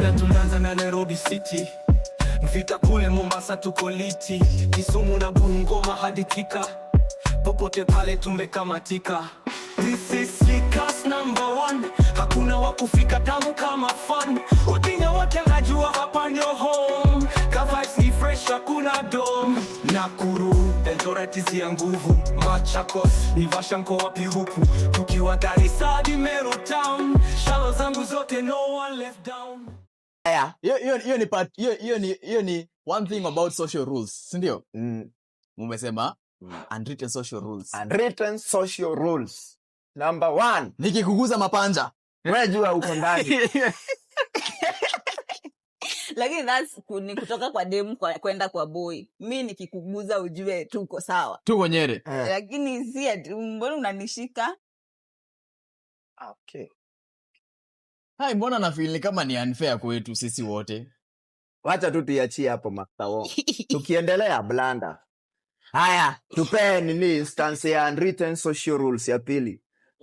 Kabla tunaanza na Nairobi City, Mvita kule Mombasa tuko liti, Kisumu na Bungoma hadi Thika, popote pale tumekamatika. This is Slickers number one, hakuna wa kufika tamu kama fun. Odinga wote najua hapa ndio home, ka vibes ni fresh hakuna dom. Nakuru, Eldoret ya nguvu, Machakos, Naivasha nko wapi huku, tukiwa Garissa hadi Meru town, shalo zangu zote no one left down. Hiyo ni part, hiyo ni one thing about social rules, si ndio? Mm. Mumesema unwritten social rules. Unwritten social rules. Number one. Nikikuguza mapanja. Wewe jua uko ndani. Lakini that's ni kutoka kwa demu kwenda kwa boy. Mi nikikuguza ujue tuko sawa. Tuko nyere. Lakini si ati mbona unanishika? Okay. Hai, mbona na feel ni kama ni unfair kwetu sisi wote? Wacha tu tuiachie hapo, Master Wong. Tukiendelea blanda. Haya, tupee nini instance ya unwritten social rules ya pili.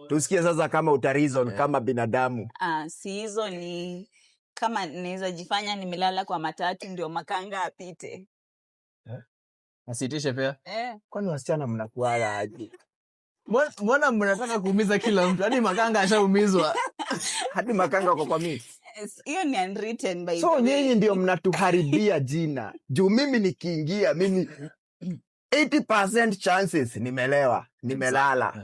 Tusikie sasa kama uta reason kama binadamu. Ah, si hizo ni kama naweza jifanya nimelala kwa matatu ndio makanga apite. Asiitishe pia. Eh. Kwani wasichana mnakuaga aje? Mbona mnataka kuumiza kila mtu? Hadi makanga ashaumizwa. Hadi makanga wako kwa mix. Yes, hiyo ni unwritten by So the way. nyinyi ndio mnatuharibia jina. Juu mimi nikiingia mimi 80% chances nimelewa, nimelala.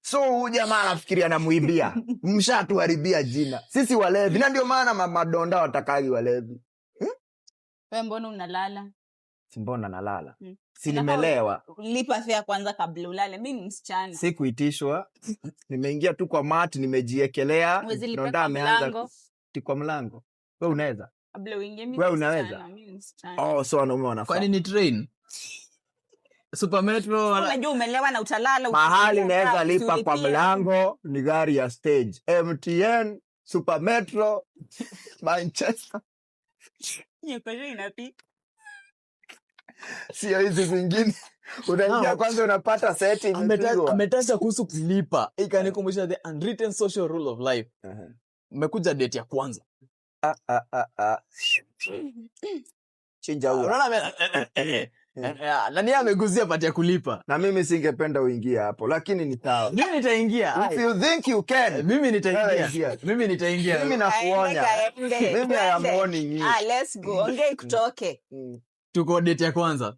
So huyu jamaa anafikiria namuibia. Mshatuharibia jina. Sisi walevi, na ndio maana madonda watakagi walevi. Wewe mbona unalala? Si mbona nalala? Si Inafaa nimelewa. Lipa fare kwanza kabla ulale. Mi ni msichana. Si kuitishwa. Nimeingia tu kwa mat, nimejiekelea. Huwezi lipa Donda kwa ameanza mlango. Kwa mlango. Wewe unaweza? Kabla uingie, mi Wewe ni unaweza? msichana, mi ni msichana. Oh, so wanaume wanafaa. Kwani ni train? Super Metro Unajua umelewa na utalala Mahali ukiingia naweza kaa, lipa kwa usilipie. Mlango ni gari ya stage. MTN, Super Metro, Manchester. Hiyo inapika. Sio hizi zingine. Unaingia kwanza unapata seti imepigwa. Ametaja kuhusu kulipa, ikanikumbusha the unwritten social rule of life. Mmekuja date ya kwanza. Ah, ah, ah, ah. Chinja huo. Unaona nani ameguzia part ya kulipa? Na mimi singependa uingie hapo, lakini ni sawa. Mimi nitaingia. If you think you can. Mimi nitaingia. Wewe ingia. Mimi nitaingia. Mimi nakuonya. Aende, kaende. Mimi I am Twende. warning you. Ah, let's go. Ongea ikutoke. Tuko date ya kwanza.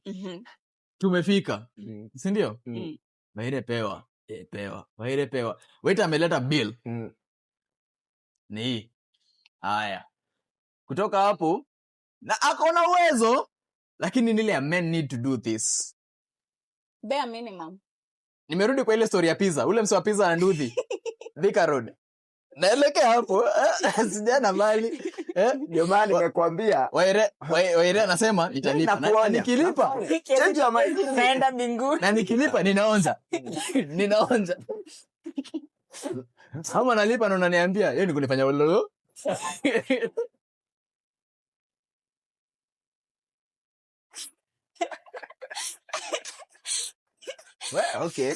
Tumefika. Si ndio? Mm. Waire pewa. Pewa. Waire pewa. Waiter ameleta bill. Ni hii. Haya. Kutoka hapo na ako na uwezo, lakini nile ya men need to do this. Bare minimum. Nimerudi kwa ile story ya pizza, ule mse wa pizza na nduthi Thika Road. Naelekea hapo, sijaenda mbali. Ndio maana nimekwambia. Waire anasema nitalipa. Na Nakuonya. nikilipa Change your mind. Naenda mbinguni. Na nikilipa ninaonja. Ninaonja. Kama nalipa na unaniambia, hiyo ni kunifanya ulolo. Well, okay.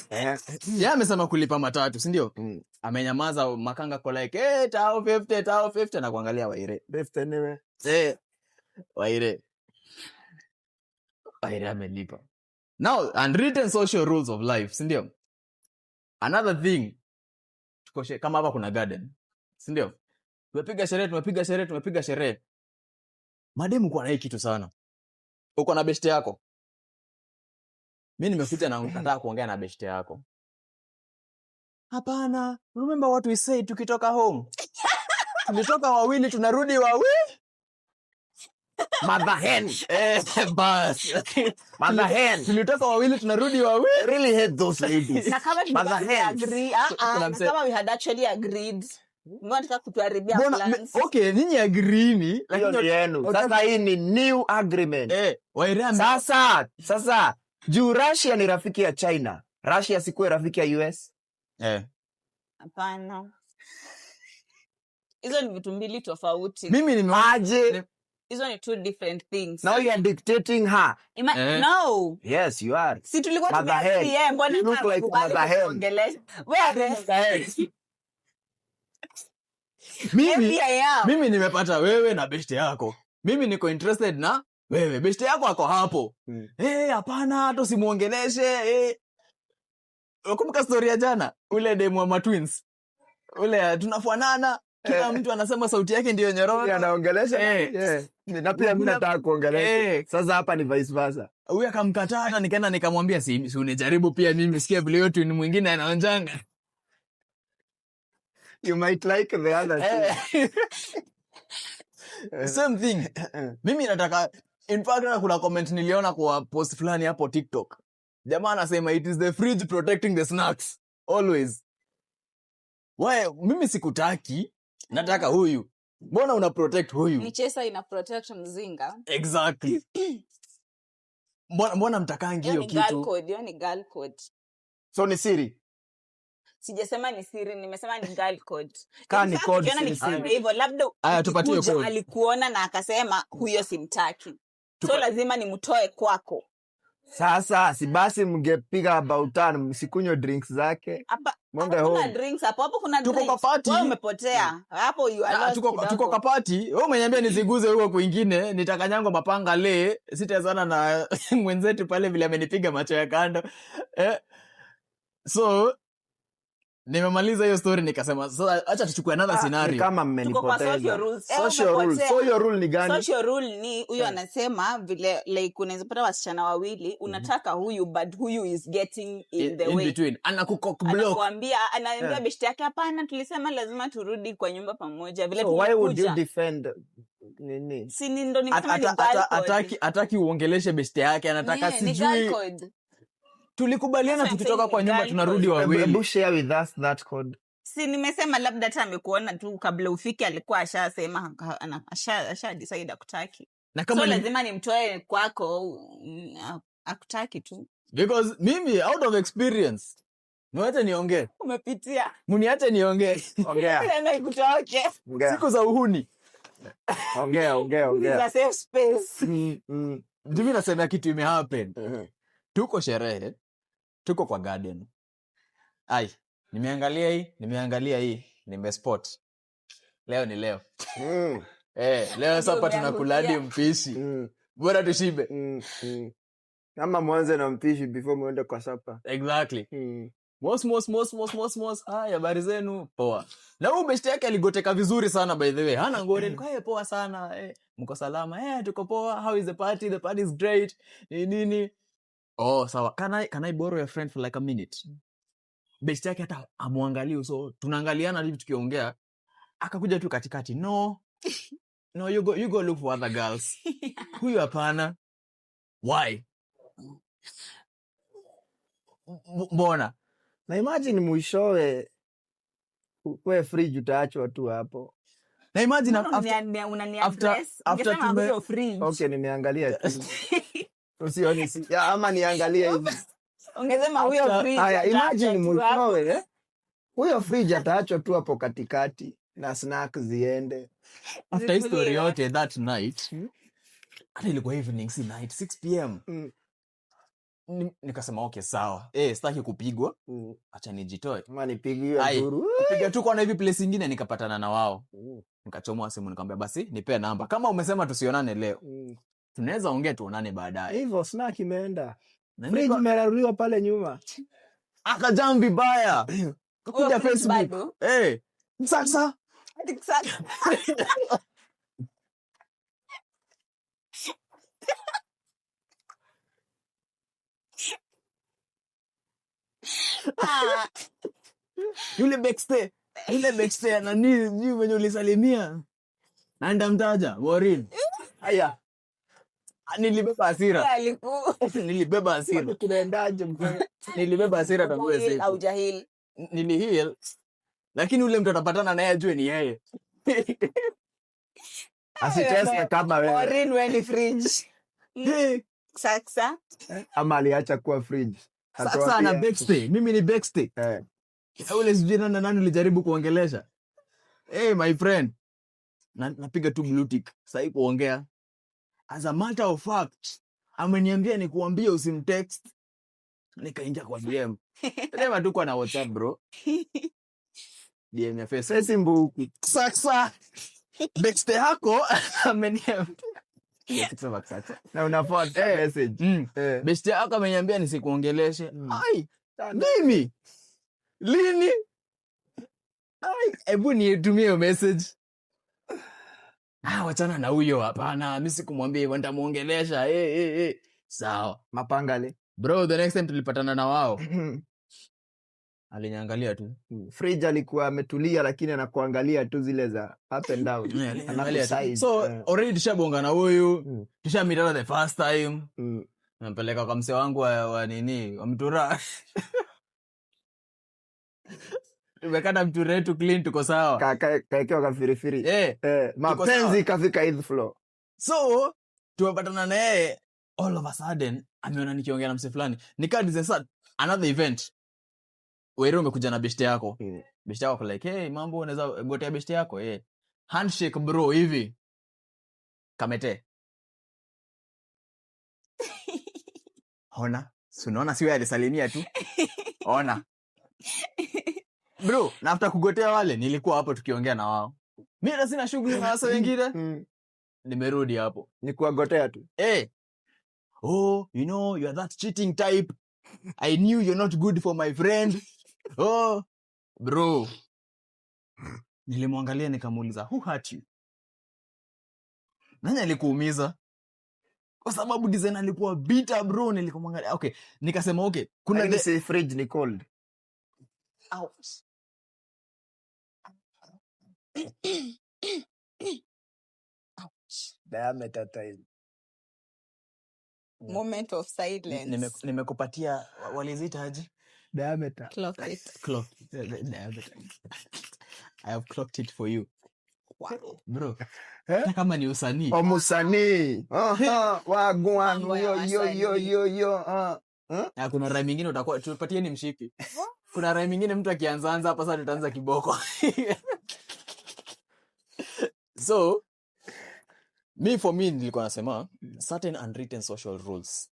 Yeye amesema kulipa matatu, si ndio? Mm. Amenyamaza, makanga ko like, hey, tao 50, tao 50 na kuangalia Waire. 50 anyway. Waire. Waire amelipa. Now, unwritten social rules of life, si ndio? Another thing, tuko kama hapa kuna garden, si ndio? Tumepiga sherehe, tumepiga sherehe, tumepiga sherehe. Mademu kwa na hii kitu sana. Uko na beshte yako. Mimi nimekuja na nataka kuongea na beshte yako. Hapana, remember what we said tukitoka home. Tulitoka wawili tunarudi wawili. Mother hen. Bas. Mother hen. Tulitoka wawili tunarudi wawili. I really hate those ladies. Na kama tulikuwa Mother hens. tumeagree, ah, ah, Kuna na kama we had actually agreed. Mbona unataka kutuharibia Mbona plans? Okay, ninyi agreeni, Hiyo lakini ni yenu. Sasa hii ni new agreement. Waire Sasa juu Russia ni rafiki ya China. Russia sikuwe rafiki ya US. Hapana. Hizo ni vitu mbili tofauti. Mimi ni Aje. Hizo ni two different things. Now you are dictating her. No. Yes, you are. Si tulikuwa Mother hen. tumeagree, mbona You look like hakukubali mother hen. kutuongelesha? Where Mother hen. Mimi Maybe I am. Mimi nimepata wewe na beshte yako, mimi niko interested na wewe, beshte yako ako hapo. Eh, hapana, hata usimuongeleshe. Eh. Unakumbuka story ya jana, ule demu wa matwins ule, tunafanana, kila mtu anasema sauti yake ndiyo nyororo. Anaongelesha. Eh. Yeah. Na pia mi nataka kuongelesha. Eh. Sasa hapa ni vice versa. Huyu akamkataa, hata nikaenda nikamwambia, si unijaribu pia mimi, sikia vile hiyo twin mwingine anaonjanga. You might like the other two. Eh. Same thing, mimi nataka, in fact hata kuna comment niliona kwa post fulani hapo TikTok, jamaa anasema it is the fridge protecting the snacks always. Why? Mimi sikutaki, nataka huyu, mbona una protect huyu? Ni chesa ina protect mzinga. Exactly. Mbona mtakangi Hiyo hiyo ni girl kitu? code, hiyo ni girl code. So ni siri? Sijasema ni siri, nimesema ni girl code. Kaa In ni fact, code, ukiona si ni nikisema siri. hivyo, labda Aya, tupatie ukikuja code. alikuona na akasema huyo simtaki, so lazima nimtoe kwako. Sasa si basi mngepiga about time, msikunywe drinks zake, Hapa mwende hakuna home. drinks hapo, hapo kuna Tuko kwa drinks. party. Wewe umepotea hapo, you are Ah, lost tuko kidogo. tuko kapati, wewe umeniambia nisiguze huko kwingine, nitakanyangwa mapanga le, sitawezana na mwenzetu pale vile amenipiga macho ya kando. Eh, so nimemaliza hiyo story, nikasema sasa acha tuchukue another Ah, ni scenario. kama Tuko kwa social mmenipoteza. rules. Eh, Social rule. umepotea. Social rule ni gani? Social rule ni huyu Eh. anasema vile like unaweza pata wasichana wawili, unataka huyu but huyu is getting in the in way between anakucock block. Anakuambia, anaambia beshte yake, hapana, tulisema lazima turudi kwa nyumba pamoja vile So why would you tumekuja. defend nini? Si ni ndo nimesema ni girl code. Ataki uongeleshe beshte yake, anataka Yeah, ni girl sijui code. Tulikubaliana That's what I'm tukitoka saying, kwa ni nyumba girl tunarudi code. wawili. Hebu share with us that code. Si nimesema labda hata amekuona tu kabla ufike, alikuwa ashasema asha decide akutaki, Na so kama ni, lazima nimtoe kwako, akutaki tu. Because mimi out of experience, niwache niongee. Umepitia. Mniache niongee. Ongea. Tena ikutoke. Ongea. Siku za uhuni. Ongea, ongea, This is ongea. a safe space. Mimi nasema kitu imehappen. Tuko sherehe, tuko kwa garden, ai, nimeangalia hii, nimeangalia hii, nimespot leo ni leo. Eh, leo sapa Ndio tunakula hadi umeangukia. mpishi, bora tushibe. Ama mwanze na mpishi before muende kwa supper. Exactly. Mos mos mos mos mos mos, haya, habari zenu? Poa. Na huyu beshte yake aligoteka vizuri sana, by the way, hana ngori. Alikuwa, "Eh, poa sana. Eh, mko salama? Eh, tuko poa. How is the party?" "The party is great," ni nini. "Oh, sawa. Can I borrow your friend for like a minute?" Beshte yake hata amwangalie uso, tunaangaliana hivi tukiongea, akakuja tu katikati, "No, no, you go look for other girls. Huyu hapana." Why? Mbona? Na imagine mwishowe we fridge utaachwa tu hapo. Na imagine Mbona unani address? after Ungesema huyo fridge. Okay, nimeangalia tu. Usioni si ya, ama niangalie hivi. Ungesema huyo fridge Haya, utaachwa imagine tu hapo. mwishowe, eh? Huyo fridge ataachwa tu hapo katikati na snack ziende. After hii story Zikuliwe. yote that night, hata ilikuwa evening, si night, 6 p.m., nikasema okay, sawa, eh, sitaki kupigwa, acha nijitoe. Ama nipigiwe Ai, nduru. kupiga tu kona hivi place ingine, nikapatana na wao, nikachomoa simu, nikamwambia basi nipe namba, kama umesema tusionane leo, tunaweza ongea, tuonane baadaye. Hivyo snack imeenda. Na Fridge imeraruliwa pale nyuma. Akajam vibaya. Huyo Kakuja fridge Facebook. bado. Eh, sasa Ati sasa. Ah, yule backstay nani sijui mwenye ulisalimia na ndamtaja Maureen. Haya, Nilibeba hasira. Nilibeba hasira. bado tunaendaje mzee? Nilibeba hasira tangu hiyo Hujahil siku. au jahil. Niliheal, lakini ule mtu atapatana naye ajue ni yeye. Asiteswe kama wewe. Maureen, wewe ni fridge. Hey, Sasa. Ama aliacha kuwa fridge. Sasa ana Atuambie. backstay. Mimi ni backstay. Eh. Ule sijui nani na nani ulijaribu kuongelesha. Hey, my friend. Na, napiga tu blue tick. Sasa kuongea. As a matter of fact, ameniambia nikuambie usimtext. Nikaingia kwa DM. Sema tu kwa na WhatsApp, bro. DM ya Facebook. Facebook. Sasa beste yako ameniambia. Sikusema sasa. Na una forward message. Beste yako ameniambia nisikuongeleshe. Ai, Tano. mimi lini? Ai, hebu nitumie hiyo message. Ah, wachana na huyo, hapana, mi sikumwambia hivyo, nitamuongelesha. Hey, hey, hey. Sawa. Mapangale. Bro, the next time tulipatana na wao, aliniangalia tu. Fridge alikuwa ametulia lakini anakuangalia tu zile za up and down. Yeah, aliniangalia tu. Anakusize. So already tushabonga na huyu, tushameetana the first time. Nampeleka kwa msee wangu wa nini, wa mtura. Tumekata mtura yetu clean, tuko sawa. Kaekewa kafirifiri. Tuko Mapenzi sawa. ikafika eighth floor. So tumepatana na yeye, all of a sudden ameona nikiongea na msee fulani. Nikaa design sasa another event. Wewe umekuja na beshte yako. Beshte yako like, hey, mambo, unaweza gotea beshte yako? Handshake bro hivi. Kamete. Ona, si unaona si wewe alisalimia tu. Ona. Bro, na after kugotea wale nilikuwa hapo tukiongea na wao. Mimi hata sina shughuli na wasa wengine. Nimerudi hapo. Ni kuwagotea tu. Oh, you know, you are that cheating type. I knew you're not good for my friend. Oh, bro. Nilimwangalia nikamuuliza, who hurt you? Nani alikuumiza? Kwa sababu design alikuwa bitter bro, nilikumwangalia. Okay, nikasema okay, kuna Lakini the si fridge ni cold. Ouch. Ouch. Diameter time. Moment of silence. Nimekupatia waliziita aje? Diameter. Clock it. Clock. Diameter. I have clocked it for you. Wow. Bro. Hata kama ni usanii. Omusanii. Aha, wagwan, Mambo ya yo, yo, yo, wasanii. yo, yo, ah. Na kuna rhyme nyingine utakuwa tupatie ni mshipi. Kuna rhyme nyingine mtu akianzaanza hapa sasa tutaanza kiboko. So me for me nilikuwa nasema certain unwritten social rules.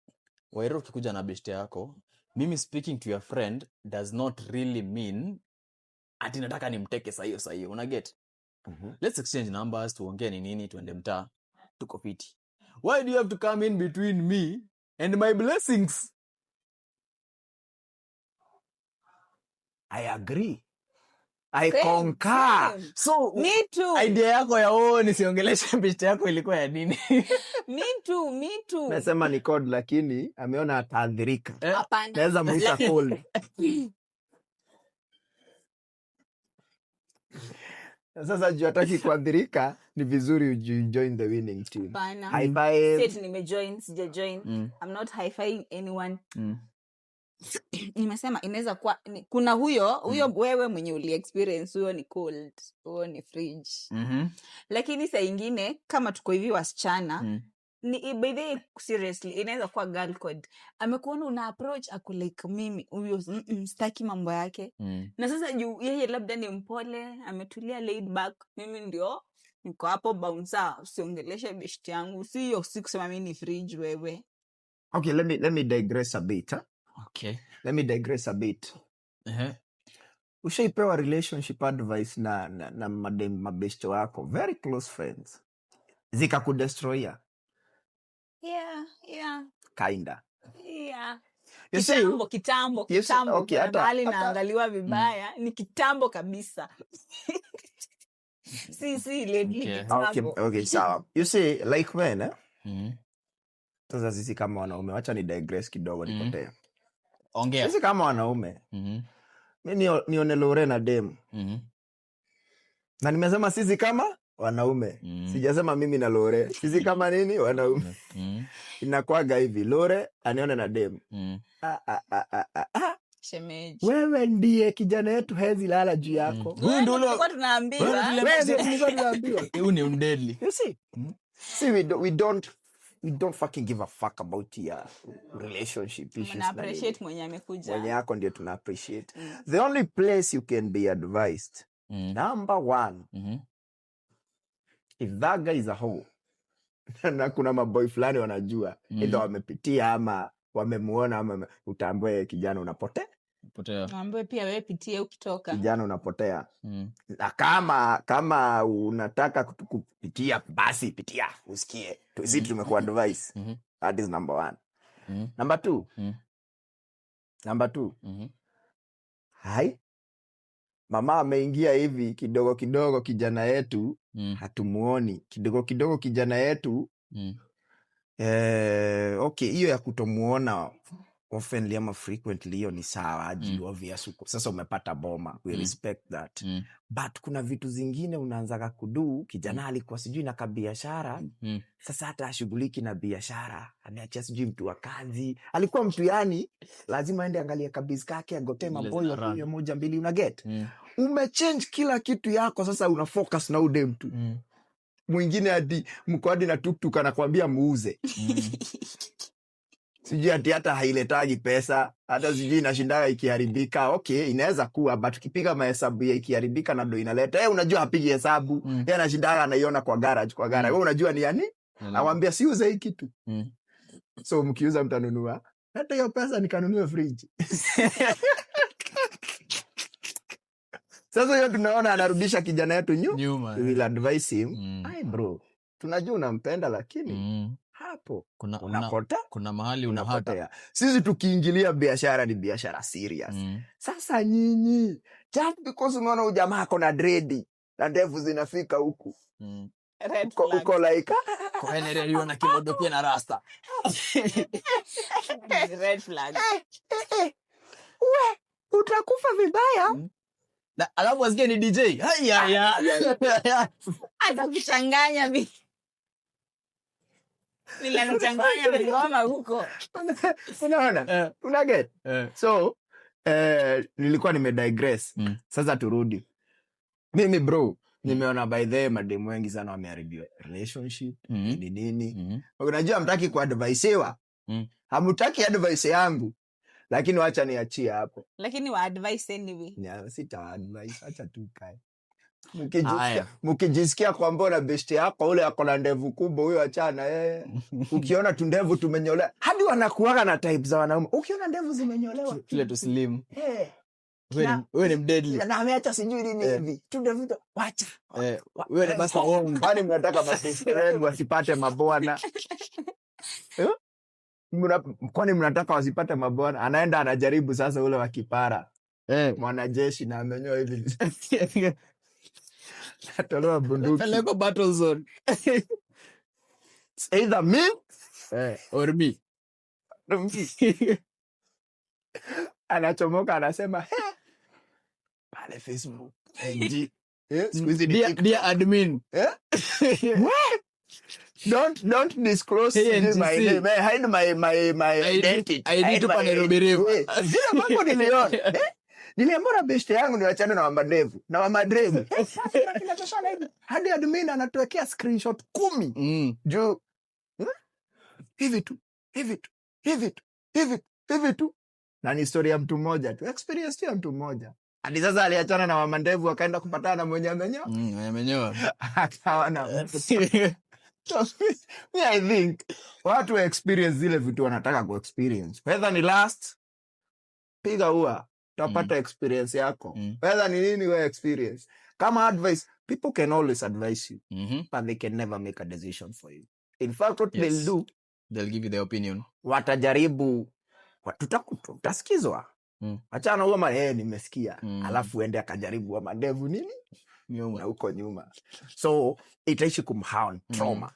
Wairo ukikuja na beshte yako, mimi speaking to your friend does not really mean ati nataka nimteke saa hiyo saa hiyo. Una get? Let's exchange numbers, tuongee ni nini, tuende mtaa, tuko fiti. Why do you have to come in between me and my blessings? I agree. I Same, concur. same. So, Me too. idea yako ya oh, nisiongeleshe beshte yako ilikuwa ya nini? Me too, me too. Nasema ni code lakini ameona ataadhirika. Hapana. Naweza muita cold. Sasa juu hataki kuadhirika, ni vizuri join the winning team. Hapana. High five. Sisi nimejoin, sijajoin. I'm not high-fiving anyone. Nimesema inaweza kuwa kuna huyo wewe mwenye uli experience huyo ni cold, huyo ni fridge. Lakini saa ingine kama tuko hivi wasichana, ni by the way, seriously inaweza kuwa girl code. Amekuona una approach ako like mimi huyo sitaki mambo yake. Na sasa juu yeye labda ni mpole, ametulia laid back, mimi ndio niko hapo bouncer, usiongeleshe beshte yangu. Sio si kusema mimi ni fridge wewe. Okay, let me digress a bit. Huh? Okay. Let me digress a bit. Ushaipewa relationship advice na madem mabeshte wako, very close friends, zikakudestroya? Yeah, yeah. Kinda. Yeah. You see, Kitambo, kitambo, you see, kitambo. okay, Kuna mahali naangaliwa vibaya, ni kitambo kabisa. Si, lately Okay. kitambo. Okay, okay, sawa. You see, like men, Sasa sisi kama wanaume, wacha ni digress kidogo nipotee. Ongea. Sisi kama wanaume, mi nione Lore na dem. Na nimesema sisi kama wanaume. Sijasema mimi na Lore. Sisi kama nini wanaume. Inakuwaga hivi, Lore anione na dem. Shemeji. Wewe ndiye kijana yetu hezi lala juu yako. Huyu ndio ule Tulikuwa tunaambiwa. Wewe ndio Wewe ndiye tulikuwa tunaambiwa. Huyu ni mdeadly. You see? See, we don't fucking give a fuck about your relationship issues. Mna na nini. appreciate mwenye amekuja. Mwenye yako ndio tuna appreciate. The only place you can be advised, number one, if that guy is a hoe, na kuna maboy fulani wanajua, either wamepitia ama wamemuona ama utaambiwa yeye kijana unapotea. Potea. Naambiwe pia wewe pitie ukitoka. Kijana unapotea. Na kama unataka kupitia, basi pitia usikie. Si tumekuwa advice. That is number one. Number two. Number two. Hai, mama ameingia hivi kidogo kidogo, kijana yetu hatumuoni. Kidogo kidogo kijana yetu okay, hiyo ya kutomuona oftenly ama frequently, hiyo ni sawa juu obvious sasa umepata boma, we respect that. But kuna vitu zingine unaanzaga kudo. Kijana alikuwa sijui na kabiashara, sasa hata ashughuliki na biashara, ameachia sijui mtu wa kazi. Alikuwa mtu yani lazima aende angalie kabiz kake, agote Zile maboi zina run. wakunywe moja mbili, unaget? Mm. Umechange kila kitu yako, sasa una focus na ude mtu mwingine, hadi mko hadi na tuktuk, anakwambia muuze, sijui ati hata hailetagi pesa, hata sijui inashindaga ikiharibika. Okay, inaweza kuwa, but ukipiga mahesabu ya ikiharibika na ndo inaleta, unajua hapigi hesabu. Yeye anashindaga anaiona kwa garage, kwa garage. Wewe unajua ni yani awambia siuze hii kitu. So mkiuza mtanunua, hata hiyo pesa nikanunue fridge. Sasa hiyo tunaona anarudisha kijana yetu Nyuma. We will advise him. Ai bro, tunajua unampenda, lakini hapo unapota Kuna mahali unahata. Unapotea. Sisi tukiingilia biashara ni biashara serious. Sasa nyinyi, just because umeona huyu jamaa ako na dredi na ndevu zinafika huku, Red uko, flag. uko like, ah, Kwa Henry na kimodo pia na rasta. Red flag. We utakufa vibaya. Na alafu asikie ni DJ. Haya ya. Atakuchanganya vile anachanganya vingoma huko. Unaona? Unaget? Eh. So nilikuwa nimedigress. Sasa turudi. Mimi bro, nimeona by the way mademu wengi sana wameharibiwa relationship, ni nini. Unajua hamtaki kuadvaisiwa, hamtaki advice yangu, lakini wacha niachie hapo. Lakini wa advice anyway. Sita advice, acha tu kae. Haya. Mkijisikia kwamba una beshte yako ule ako na ndevu kubwa, huyo achana yeye. Ukiona tu ndevu tumenyolewa, hadi wanakuaga na type za wanaume. Ukiona ndevu zimenyolewa Tule tu slim. Eh, Wewe ni mdeadly. Na ameacha sijui nini hivi tu ndevu wacha. Wewe ni Master Wong. Kwani mnataka mabeste wenu wasipate mabwana? Eh? Kwani mnataka wasipate mabwana? Anaenda anajaribu sasa ule wa kipara, mwanajeshi, na amenyoa hivi, atolewa bunduki. Peleko battle zone. It's either me Or me. Anachomoka anasema, "He, pale Facebook NG." Siku hizi ni Dear, TikTok. dear admin. Eh? Don't disclose Hey, my NGC. name. Hide my ID identity. ID Hide tupa my Nairobi River. Zile mambo niliona. Niliambia na beshte yangu niwachane na wamandevu na wamadrevu. Sasa kinatoshana hivi. Hadi admin anatuwekea screenshot 10 juu hivi tu, hivi tu, hivi tu, hivi tu, hivi tu, na ni historia ya mtu mmoja tu, experience tu ya mtu mmoja. Hadi sasa aliachana na wamandevu akaenda kupatana na mwenye amenyoa, Amenyoa. akawa na. So, me I think watu wa experience zile vitu wanataka ku experience, whether ni last, piga ua utapata experience yako, whether ni nini, we experience. Kama advice, people can always advise you, but they can never make a decision for you. In fact, what they'll do, They'll give you their opinion. Watajaribu tutasikizwa. Achana huo nimesikia, alafu ende akajaribu wa mandevu nini Nyuma. Na huko nyuma, so itaishi kumhound trauma,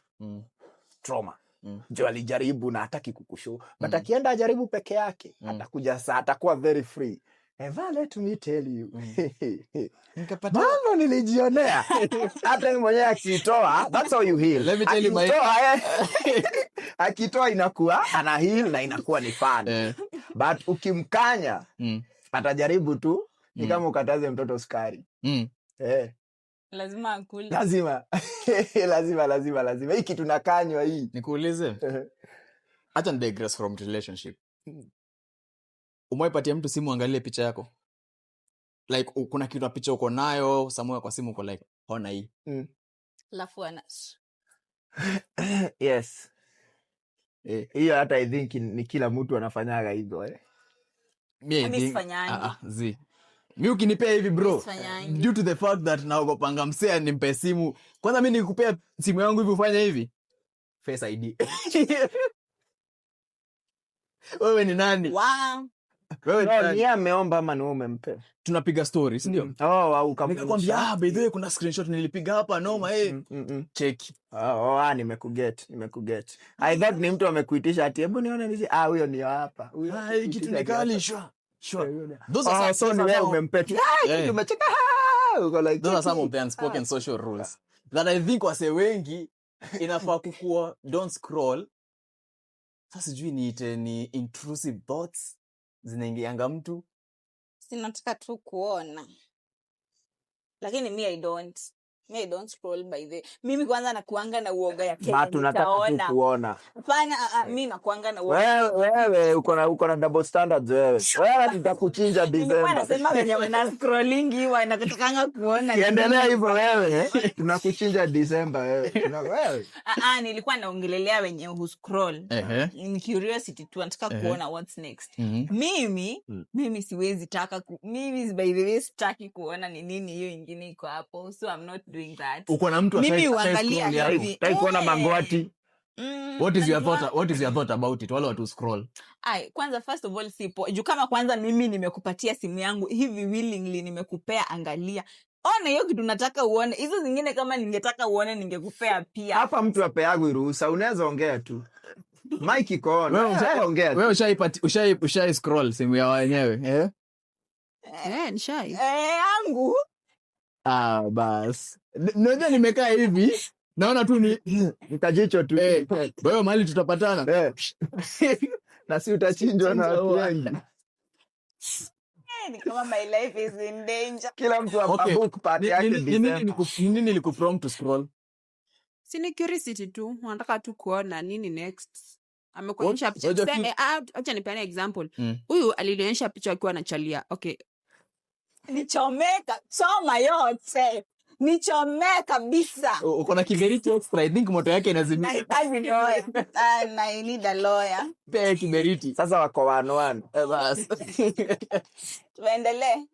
trauma juu alijaribu na hataki kukushow, but akienda ajaribu peke yake, atakuja saa atakuwa very free. Eva, let me tell you, Nikapata mambo nilijionea, hata yeye mwenyewe akitoa, that's how you heal. Let me tell you my Akitoa, akitoa inakuwa ana heal na inakuwa ni fun, but ukimkanya, atajaribu tu, ni kama ukataze mtoto sukari. Lazima akule. Lazima, lazima, lazima, lazima hii kitu nakanywa hii. Nikuulize, acha ni digress from relationship. Umewaipatia mtu simu angalie picha yako, like kuna kitu na picha uko nayo somewhere kwa simu, uko like, ona hii? Alafu ana Yes. Hiyo hata I think ni kila mtu anafanyaga hivyo, eh. Me, I Mi think, sifanyangi. ah, ah, zi mi ukinipea hivi, bro, Sifanyangi. Due to the fact that naogopanga msea nimpe simu kwanza, mi nikupea simu yangu hivi ufanye hivi, Face ID, wewe ni nani? Wow. Wewe ni No, nani? ni yeye ameomba ama ni wewe umempea? Tunapiga story, si ndio? Oh, au Nikakwambia, "Ah, by the way, kuna screenshot nilipiga hapa noma, eh." Cheki. Oh, ah, nimekuget, nimekuget. I thought ni mtu amekuitisha ati hebu nione nizi. Ah, huyo ni hapa. Huyo Ah, hii kitu ni kali, sure. Sure. Those are Oh, so those ni are wewe umempea tu. Ah, Eh. kitu umecheka. Ah, uko like Those are some of the unspoken social rules that I think wase wengi inafaa kukua. Don't scroll. Sasa sijui niite ni intrusive thoughts zinaingianga mtu. Sinataka tu kuona, lakini mi I don't, mi I don't scroll. By the mimi kwanza nakuanga na uoga ya kenye Ma tunataka tu nitaona. Kuona. Hapana, ah, ah, mi nakuanga na uoga. Wewe wewe uko na double standards wewe. Wewe tutakuchinja Nilikuwa December. nasema wenye wana scrollingi wanatakanga kuona. Kiendelea hivyo wewe, tunakuchinja December wewe. Wewe. Ah, ah, nilikuwa naongelelea wenye who scroll. Ehe. Ni curiosity tu, nataka kuona what's next. Mimi mimi siwezi taka mimi, by the way, sitaki kuona ni nini hiyo ingine iko hapo, so I'm not doing that. Uko na mtu Mimi ashai huangalia scroll yako. hivi. Hutaki kuona Eh. mangwati. What is your Najua. thought, what is your thought about it, wale watu scroll? Ai, kwanza, first of all, sipo juu kama kwanza mimi nimekupatia simu yangu hivi willingly, nimekupea, angalia, ona hiyo kitu nataka uone. Hizo zingine kama ningetaka uone ningekupea pia. Hapa mtu apeagwi ruhusa, unaweza ongea tu. Mic iko on. Wewe Wewe ongea tu. Wewe ushai scroll simu ya wenyewe, eh? Eh, nishai. Eh, yangu. Ah, bas. Unajua nimekaa hivi naona tu ni Nikajicho tu. Eh, wewe mahali tutapatana. Eh. Na si utachinjwa na watu wengi. Eh, ni kama my life is in danger. Kila mtu Okay. abook part yake Ni nini December. ni nini ilikuprompt to scroll? Si ni curiosity tu, wanataka tu kuona nini next. Amekuonyesha picha. Unajua Tuseme, ah, acha nipeane example. Huyu alinionyesha picha akiwa anachalia. Okay. Nichomeka, choma yote, nichomee kabisa. Uko na kiberiti extra, I think moto yake inazimika. Nahitaji lawyer. Ah, I need a lawyer. Pea kiberiti. Sasa wako one one. Eh, bas. Tuendelee.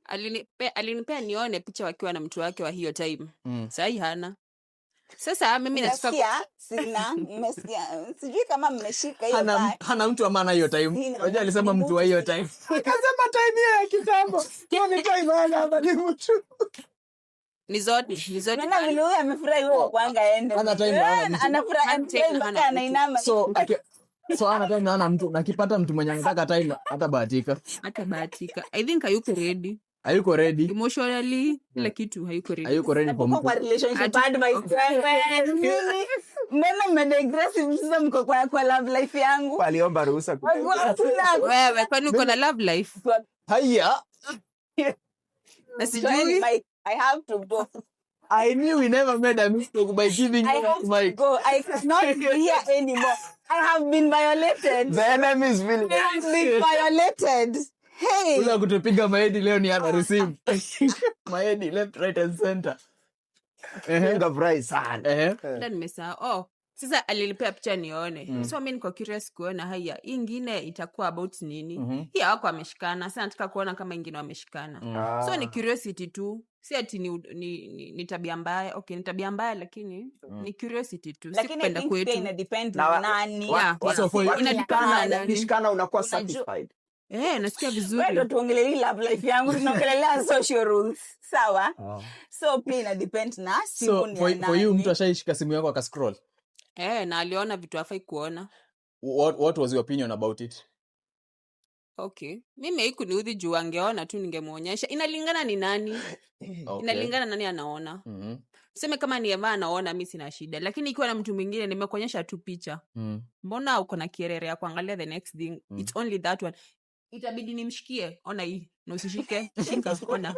Alinipea nione picha wakiwa na mtu wake wa hiyo time. Sahii hana. Sasa mimi nataka Mmesikia? Sina, mmesikia? Sijui kama mmeshika hiyo Hana, part. hana mtu wa maana hiyo time. Sina Unajua alisema mtu. mtu wa hiyo time. Akasema time hiyo ya kitambo. Hiyo ni time hana hapa ni mtu. Ni zote, ni zote. Unaona vile huyu amefurahi, huyo kwanga ende. Hana time na hana mtu. Anafurahi, Hana amefurahi time na mpaka hana mtu. anainama. So hana time na hana mtu, na akipata mtu mwenye anataka time hatabahatika. Hata bahatika. I think hayuko ready. Hayuko ready. Emotionally, kila kitu hayuko ready. Hayuko ready for Mko kwa mtu. relationship advice wewe. Nini? Mbona mmedigress sasa mko kwa love life yangu? Waliomba ruhusa. Hakuna. Wewe kwani uko na love life? Haya. Na Join sijui. mic. I have to go. I knew we never made a mistake by giving I you have to mic. go. I cannot be here anymore. I have been violated. The enemy is feeling. I have been violated. Hey. Ule wa kutupiga maedi leo ni ana receive. Maedi left, right and center. Ehe. Nikafurahi sana. Ehe. Hata nimesahau. Oh, sasa alinipea picha nione. So mi niko curious kuona haya hii ingine itakuwa about nini. Hii hawako wameshikana. Sasa nataka kuona kama ingine wameshikana. So ni curiosity tu, si ati ni tabia mbaya. Okay, ni tabia mbaya, lakini ni curiosity tu, si Lakini I kupenda think pia kwetu. ina depend Na nani. Yeah. So for you- Ina depend na nani. Wakishikana unakuwa Unajua- satisfied. Eh, nasikia Wewe vizuri. ndo tuongelelei love life yangu, tunaongelelea social rules. Sawa? So pia ina depend na simu So ni ya for you, nani. mtu ashaishika simu yako akascroll. Eh, na aliona vitu hafai kuona. What was your opinion about it? Okay, mimi haikuniudhi juu angeona tu ningemwonyesha. Inalingana ni nani. Inalingana nani anaona. Tuseme kama ni Eva anaona, mi sina shida, lakini ikiwa na mtu mwingine, nimekuonyesha tu picha, mbona uko na kierere ya kuangalia the next thing? It's only that one. Itabidi nimshikie, ona hii, na usishike, shika, ona,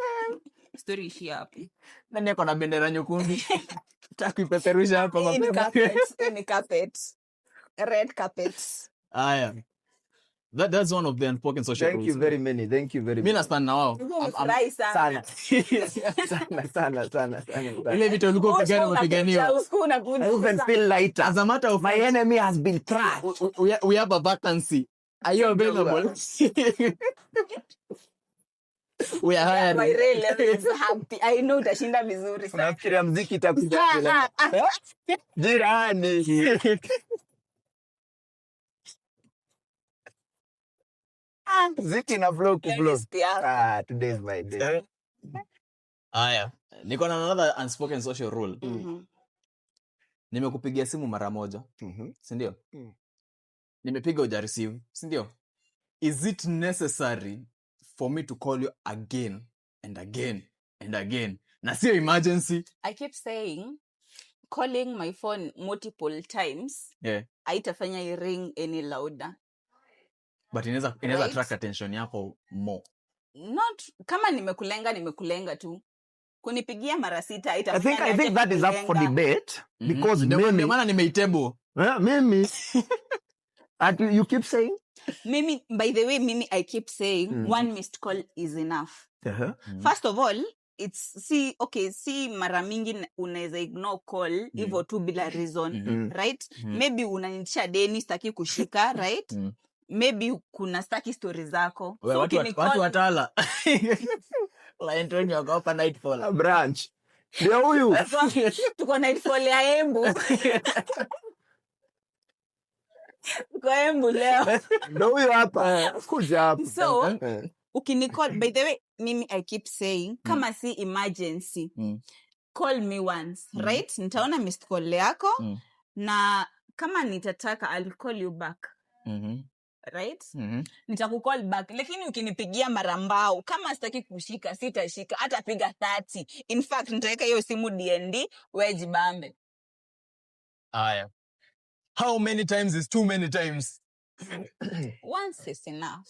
story ishie hapo. Nani ako na bendera nyekundu? Nataka kuipeperusha hapa Hii ni mapema. carpet. Hii ni carpet. Red carpet. Aya. That's one of the unspoken social Thank you rules. very many. Thank you very Mi many. nastand na wao. Ulikuwa umefurahi sana. Sana. Sana sana sana sana. Sana. Ile vita ulikuwa upigana Usiku unakuja, umepiganiwa. usiku unakuja. I even feel lighter. As a matter of My fact, enemy has been crushed. we have a vacancy. Are you available? We are hiring. My real level is happy. I know utashinda vizuri sana. Unafikiria mziki itakuja bila jirani. Mziki na flow ku flow. Yeah. Ah, today is my day. Aya, niko na another unspoken social rule. Mhm. Nimekupigia simu mara moja, si ndio? Mm. Nimepiga uja receive, si ndio? Is it necessary for me to call you again and again and again? Na sio emergency. I keep saying calling my phone multiple times Yeah. haitafanya i ring any louder. But inaweza Right? attract attention yako more. Not kama nimekulenga tu. Kunipigia mara 6 haitafanya I think that is up for niache debate because Ndio mimi maana nimeitable. Mimi at you keep saying Mimi, by the way, mimi I keep saying one missed call is enough. First of all, it's see okay, see mara mingi unaweza ignore call hivyo tu bila reason, right? Maybe unanitisha deni sitaki kushika, right? Maybe kuna staki story zako. We, So watu ukinicall watala. Client wengi wako hapa nightfall. Branch. Ndio huyu. Tuko nightfall ya Embu. Tuko Embu leo. Ndio huyu hapa. Kuja hapa. So, ukinicall, by the way, mimi I keep saying kama si emergency, call me once, right? Nitaona missed call yako na kama nitataka I'll call you back. Right? Nitakucall back, lakini ukinipigia mara mbao kama sitaki kushika sitashika, hata piga 30. In fact nitaweka hiyo simu DND, wewe jibambe. Aya. How many times is too many times? Once is enough.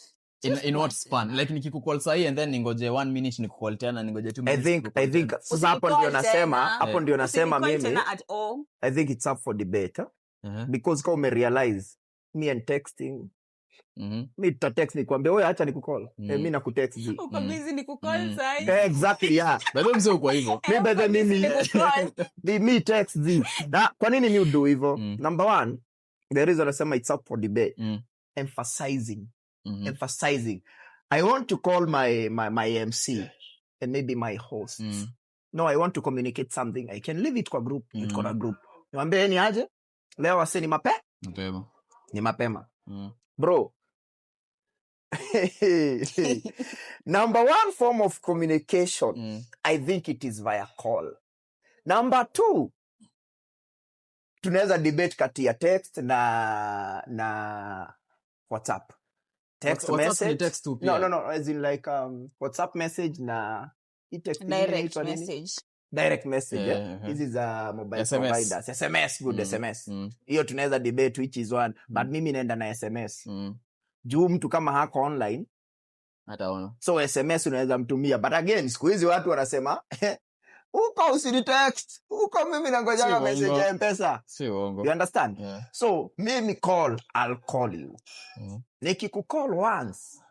In what span? Like nikikucall sahi and then ningoje 1 minute nikucall tena, ningoje 2 minutes. I think sasa hapo ndio nasema, hapo ndio nasema mimi. At all. I think it's up for debate. Because kama ume realize me and texting, mi tuta text nikwambie wewe acha nikucall. Mi nakutext. Uko busy nikucall sahi. Exactly, yeah. By the way, msee uko hivyo. Mi by the mimi mi text zi. Na kwa nini mi udo hivyo? Number one, the reason nasema it's up for debate. Emphasizing. Emphasizing. I want to call my MC and maybe my host. No, I want to communicate something. I can leave it kwa group. Tuko na group. Niwaambie ni aje? Leo wase ni mapema. Mapema. Ni mapema. Bro. Number one form of communication, I think it is via call. Number two, tunaweza debate kati ya text na WhatsApp. Text WhatsApp message. Ni text tu pia. No, as in like WhatsApp message na text direct message. Direct message. Hizi za mobile SMS. Providers. SMS, good SMS. Hiyo tunaweza debate which is one, but mimi naenda na SMS. Juu mtu kama hako online hataona. So SMS unaweza mtumia, but again siku hizi watu wanasema uko usini text, uko mimi nangojaga message ya M-Pesa. Si uongo. You understand? Yeah. So mimi call, I'll call you. Nikikucall once,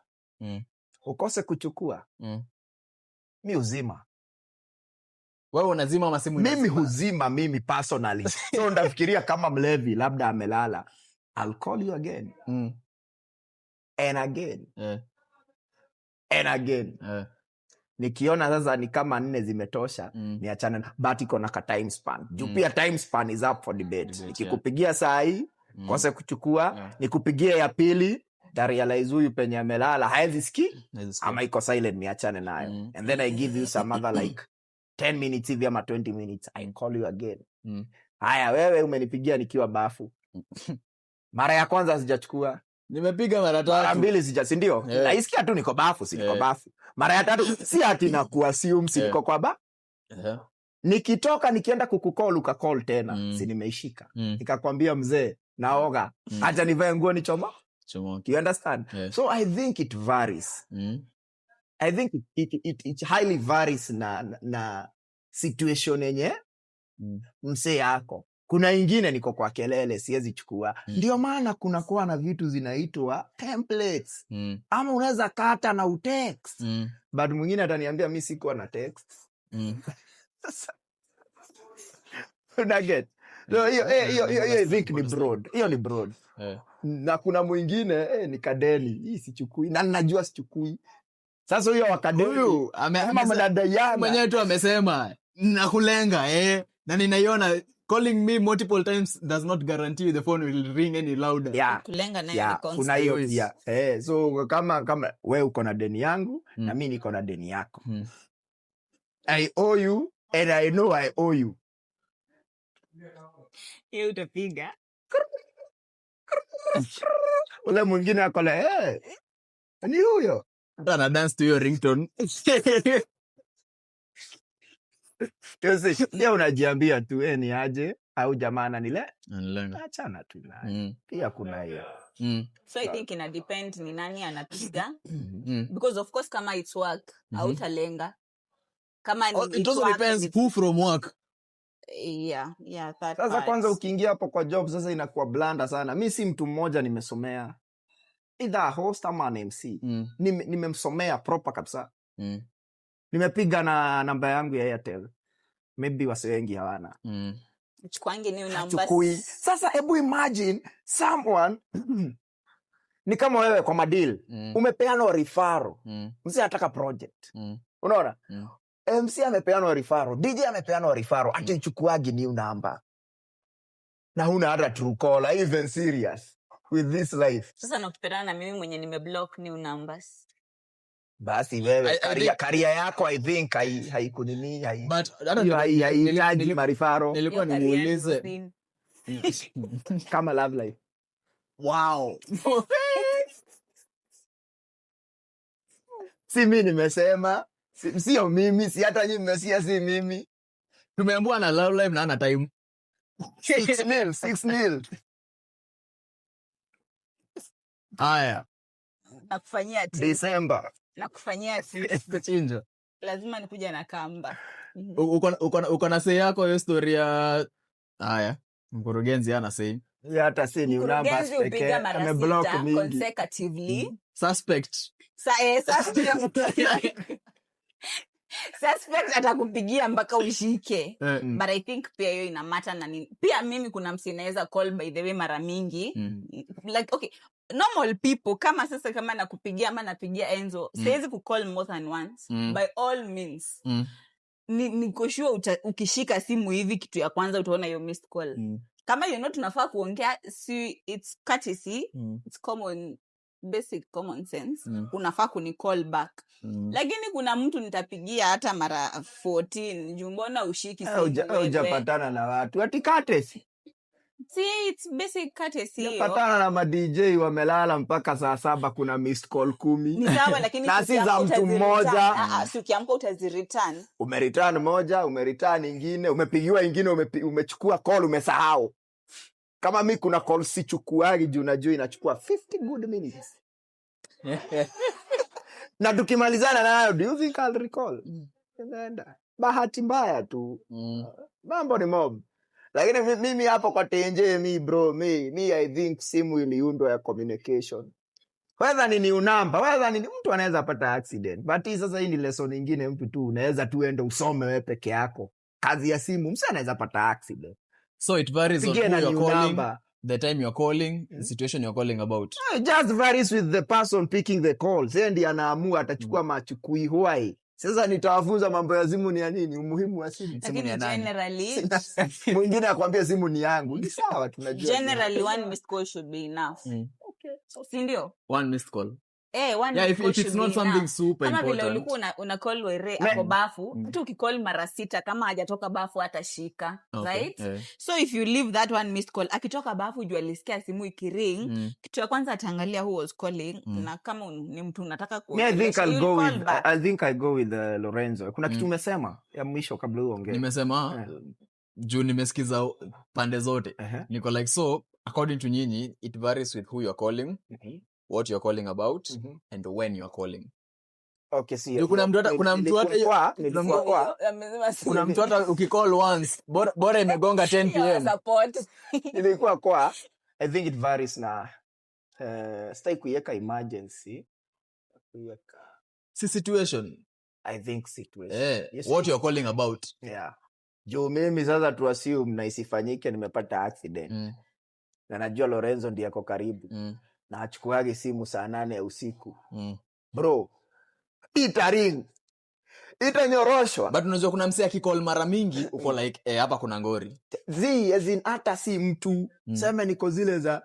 ukose kuchukua, mi uzima. Wewe unazima ama simu Mimi inazima? huzima mimi personally. So ndafikiria kama mlevi labda amelala. I'll call you again. And again. Yeah. And again. Yeah. Nikiona sasa ni kama 4 zimetosha, niachane, but iko na ka time span. Juu pia time span is up for debate. Nikikupigia saa hii, kose kuchukua, nikupigie ya pili, ta realize huyu penye amelala haezi sikii, ama iko silent, niachane nayo. And then I give you some other like 10 minutes hivi ama 20 minutes, I call you again. Haya, wewe umenipigia nikiwa bafu. Mara ya kwanza sijachukua. Nimepiga mara tatu. Mara mbili sija, si ndio? Yeah. Naisikia tu niko bafu, si niko bafu. Mara ya tatu si ati na kuassume si niko kwa ba. Nikitoka nikienda kukucall ukacall tena, si nimeishika. Nikakwambia mzee, naoga. Acha nivae nguo nichoma. Chomoke. You understand? Yeah. So I think it varies. I think it highly varies na situation yenye mzee yako. Kuna ingine niko kwa kelele siwezi chukua. Ndio maana kuna kuwa na vitu zinaitwa templates. Ama unaweza kata na utext. But mwingine ataniambia mimi sikuwa na text. Sasa una get. No, hiyo I think ni broad. Hiyo ni broad. Na kuna mwingine ni kadeni. Hii sichukui. Na najua sichukui. Sasa huyo wa kadeni Huyu kama mnadaiana. Mwenyewe tu amesema nakulenga na ninaiona calling me multiple times does not guarantee the phone will ring any louder. Yeah. Kulenga nayo Yeah, ni constant. kuna hiyo pia. So kama we uko na deni yangu na mimi niko na deni yako. I owe you and I know I owe you. Hiyo utapiga. Ule mwingine ako like, ni huyo. Hata ana dance to your ringtone. Pia unajiambia tu ni aje au jamaa ananile? Analenga. Achana tu naye. Pia kuna hiyo. So I think ina depend ni nani anapiga. Because of course kama it's work, hautalenga. Kama ni Oh, it it's also work, depends it's who from work. Yeah, yeah, that Sasa part. kwanza ukiingia hapo kwa job sasa inakuwa blanda sana. Mi si mtu mmoja nimesomea. Either a host ama an MC. Nimemsomea proper kabisa. Nimepiga na namba yangu ya Airtel. Maybe wase wengi hawana. Chukuangi new numbers. Hachukui. Sasa hebu imagine someone ni kama wewe kwa madeal. Umepeana referral. Mzee anataka project. Unaona? MC amepeana referral, DJ amepeana referral, ati new number. Na huna hata true caller, even serious with this life. Sasa nakupatana na mimi mwenye nimeblock new numbers. Basi wewe, I think career yako I think haikunini, But hata hiyo haihitaji marifaro. nilikuwa Hiyo career nimuulize. ni Kama love life. Wow. Si mimi nimesema, sio mimi, si hata nyinyi mmesikia, si mimi. Tumeambiwa na love life na ana time. 6-0, 6-0. Haya. Nakufanyia ti. December. Nakufanyia ti. Kuchinja. Lazima nikuja na kamba. Uko na say yako hiyo story ya haya. Mkurugenzi ana say. Ya hata si ni numbers Mkurugenzi pekee, hupiga mara ameblock 6 mingi. consecutively. Suspect. Suspect. Suspect atakupigia mpaka ushike. But I think pia hiyo ina matter na nini. Pia mimi kuna msi naweza call by the way mara mingi. Like okay, normal people kama sasa kama nakupigia ama napigia Enzo, siwezi kucall more than once. By all means. Niko sure ukishika simu hivi kitu ya kwanza utaona hiyo missed call. Kama you know tunafaa kuongea, si it's courtesy, it's common, basic common sense. Unafaa kuni call back. Lakini kuna mtu nitapigia hata mara 14, juu mbona ushiki simu wewe? Hujapatana na watu. Ati courtesy. See, it's basic courtesy hiyo. Hujapatana na ma DJ wamelala mpaka saa 7 kuna missed call 10. Ni sawa, lakini Na si za mtu mmoja. Si ukiamka utazireturn. Umereturn moja, umereturn ingine, umepigiwa ingine, umechukua call umesahau. Kama mi kuna call sichukuagi juu najua inachukua 50 good minutes. Na tukimalizana nayo, do you think I'll recall? Inaenda. Bahati mbaya tu. Mambo ni mob. Lakini mimi hapo kwa TNJ, mi bro, mi I think simu iliundwa ya communication. Whether ni new number, whether ni mtu anaweza pata accident. But hii sasa hii ni lesson nyingine, mtu tu unaweza tu ende usome wewe peke yako. Kazi ya simu, mtu anaweza pata accident. So it varies on Pigie who na you're new calling, number. the time you're calling, the situation you're calling about. It just varies with the person picking the call. Sasa ndiye anaamua atachukua machukui why. Sasa nitawafunza mambo ya simu ni ya nini, umuhimu wa simu. Simu Lakini ni ya nani? generally, Mwingine akwambia simu ni yangu. Ni sawa, tunajua. Generally one missed call should be enough. Okay. So, si ndio? One missed call. One Yeah, missed call if it's should not be something enough. super Kama vile important. ulikuwa una call Were ako bafu, hata ukicall mara 6 kama hajatoka bafu hatashika, right? So if you leave that one missed call, akitoka bafu juu alisikia simu ikiring, kitu ya kwanza ataangalia who was calling, na kama ni mtu unataka Me, I think kuongelesha, I'll you'll go call with, back. I think I go with Lorenzo. Kuna kitu umesema ya mwisho kabla uongee. Nimesema juu nimesikiza pande zote. Niko like, so according to nyinyi, it varies with who you're calling, what you're calling about, and when you're calling. Okay, see, Ndio kuna mtu hata, kuna mtu hata hiyo, nilikuwa kwa, Amesema si. kuna mtu hata ukicall once, bora imegonga 10 Hiyo PM. support. Nilikuwa kwa, I think it varies na, sitaki kuiweka emergency. Kuiweka. Si situation. I think situation. Yes, What you're calling about. Yeah. Juu mimi sasa tu assume na isifanyike nimepata accident. Na najua Lorenzo ndiye ako karibu. Na achukuage simu saa 8 ya usiku. Bro, itaring. Itanyoroshwa. But unajua kuna msee akicall mara mingi uko like hapa kuna ngori. Zi, as in hata si mtu. Sema niko zile za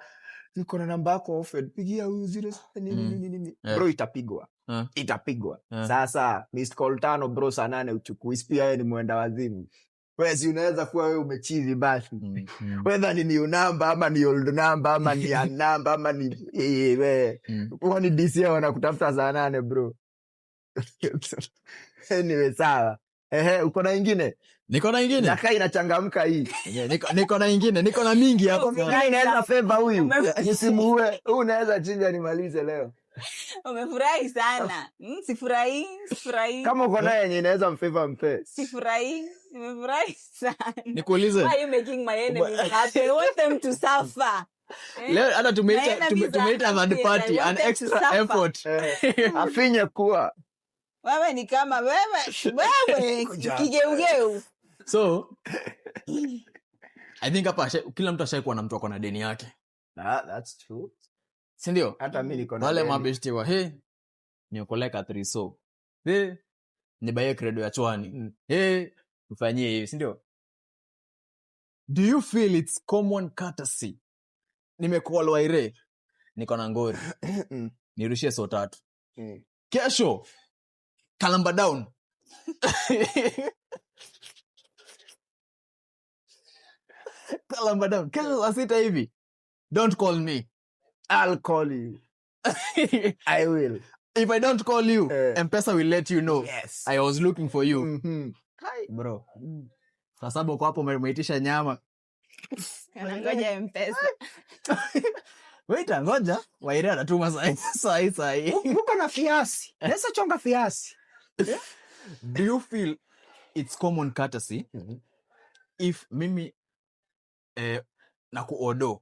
niko na namba yako offered. Pigia huyu zile nini, nini, nini. Bro, itapigwa. Itapigwa. Sasa missed call 5 bro saa 8 uchukui. Pia yeye ni mwenda wazimu. Wewe si unaweza kuwa wewe umechizi basi. Whether ni new number ama ni old number ama ni a number ama ni we. Kwani DCI wanakutafuta saa 8 bro. Anyway, sawa. Ehe, uko na ingine? Niko na ingine? Nakaa inachangamka hii. Niko na ingine, niko na mingi hapa. Nakaa inaweza favor huyu. Nisimuue. Huyu unaweza chinja nimalize leo. Umefurahi sana. Sifurahi, sifurahi. Kama uko naye yenye inaweza mfavor mpe. Sifurahi, nimefurahi sana. Nikuulize. Why are you making my enemies happy? I want them to suffer. Leo hata My enemies tumeita are third happy and I party, want an them to extra suffer. effort. Afinye kuwa. Wewe ni kama wewe Kuja. kigeugeu. So, I think hapa kila mtu ashaikuwa na mtu ako na deni yake. Nah, that's true. Si ndio? Hata mimi niko na Wale deni. mabeshte wa, hey, niokoleka 3 so. Hey, nibaye credo ya chwani. Hey, ufanyie hivi, si ndio? Do you feel it's common courtesy? Nimekuwa Lwaire, niko na ngori. Nirushie so 3. Kesho Kalamba down. Kalamba down. Kesho saa 6 hivi. Don't call me. I'll call you. I will. If I don't call you, M-Pesa will let you know. Yes. I was looking for you. Hi, bro. Saa 7 uko hapo umeitisha nyama. Anangoja M-Pesa. Wait, ngoja. Waire anatuma sahi, sahi. Uko na fiasi. Naweza chonga fiasi. Do you feel it's common courtesy if mimi na kuodo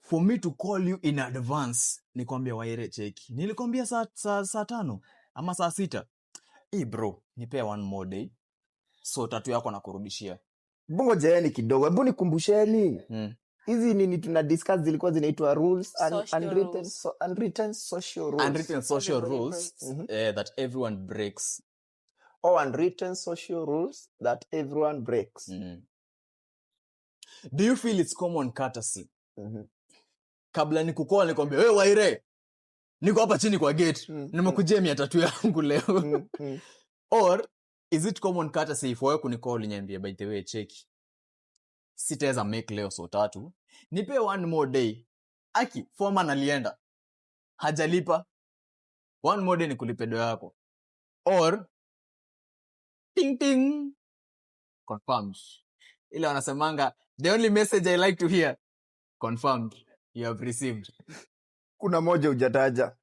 for me to call you in advance nikwambia Waire cheki nilikwambia saa 5 ama saa 6? Bro, nipea one more day so 3 yako nakurudishia. Ngojeeni kidogo, hebu nikumbusheni. Hizi nini tuna discuss zilikuwa zinaitwa rules and Social unwritten rules. so, unwritten social rules. Unwritten social Everybody rules, breaks. That everyone breaks. Oh, unwritten social rules that everyone breaks. Do you feel it's common courtesy? Kabla nikucall nikwambie, wewe Waire, niko hapa chini kwa gate. Nimekujia 300 yangu leo. Or is it common courtesy if wewe kunicall niambie, by the way check, sitaweza make leo so 3, nipe one more day. Aki foreman alienda hajalipa, one more day nikulipe do yako. Or ting ting confirmed. Ile wanasemanga the only message I like to hear, confirmed you have received. Kuna moja hujataja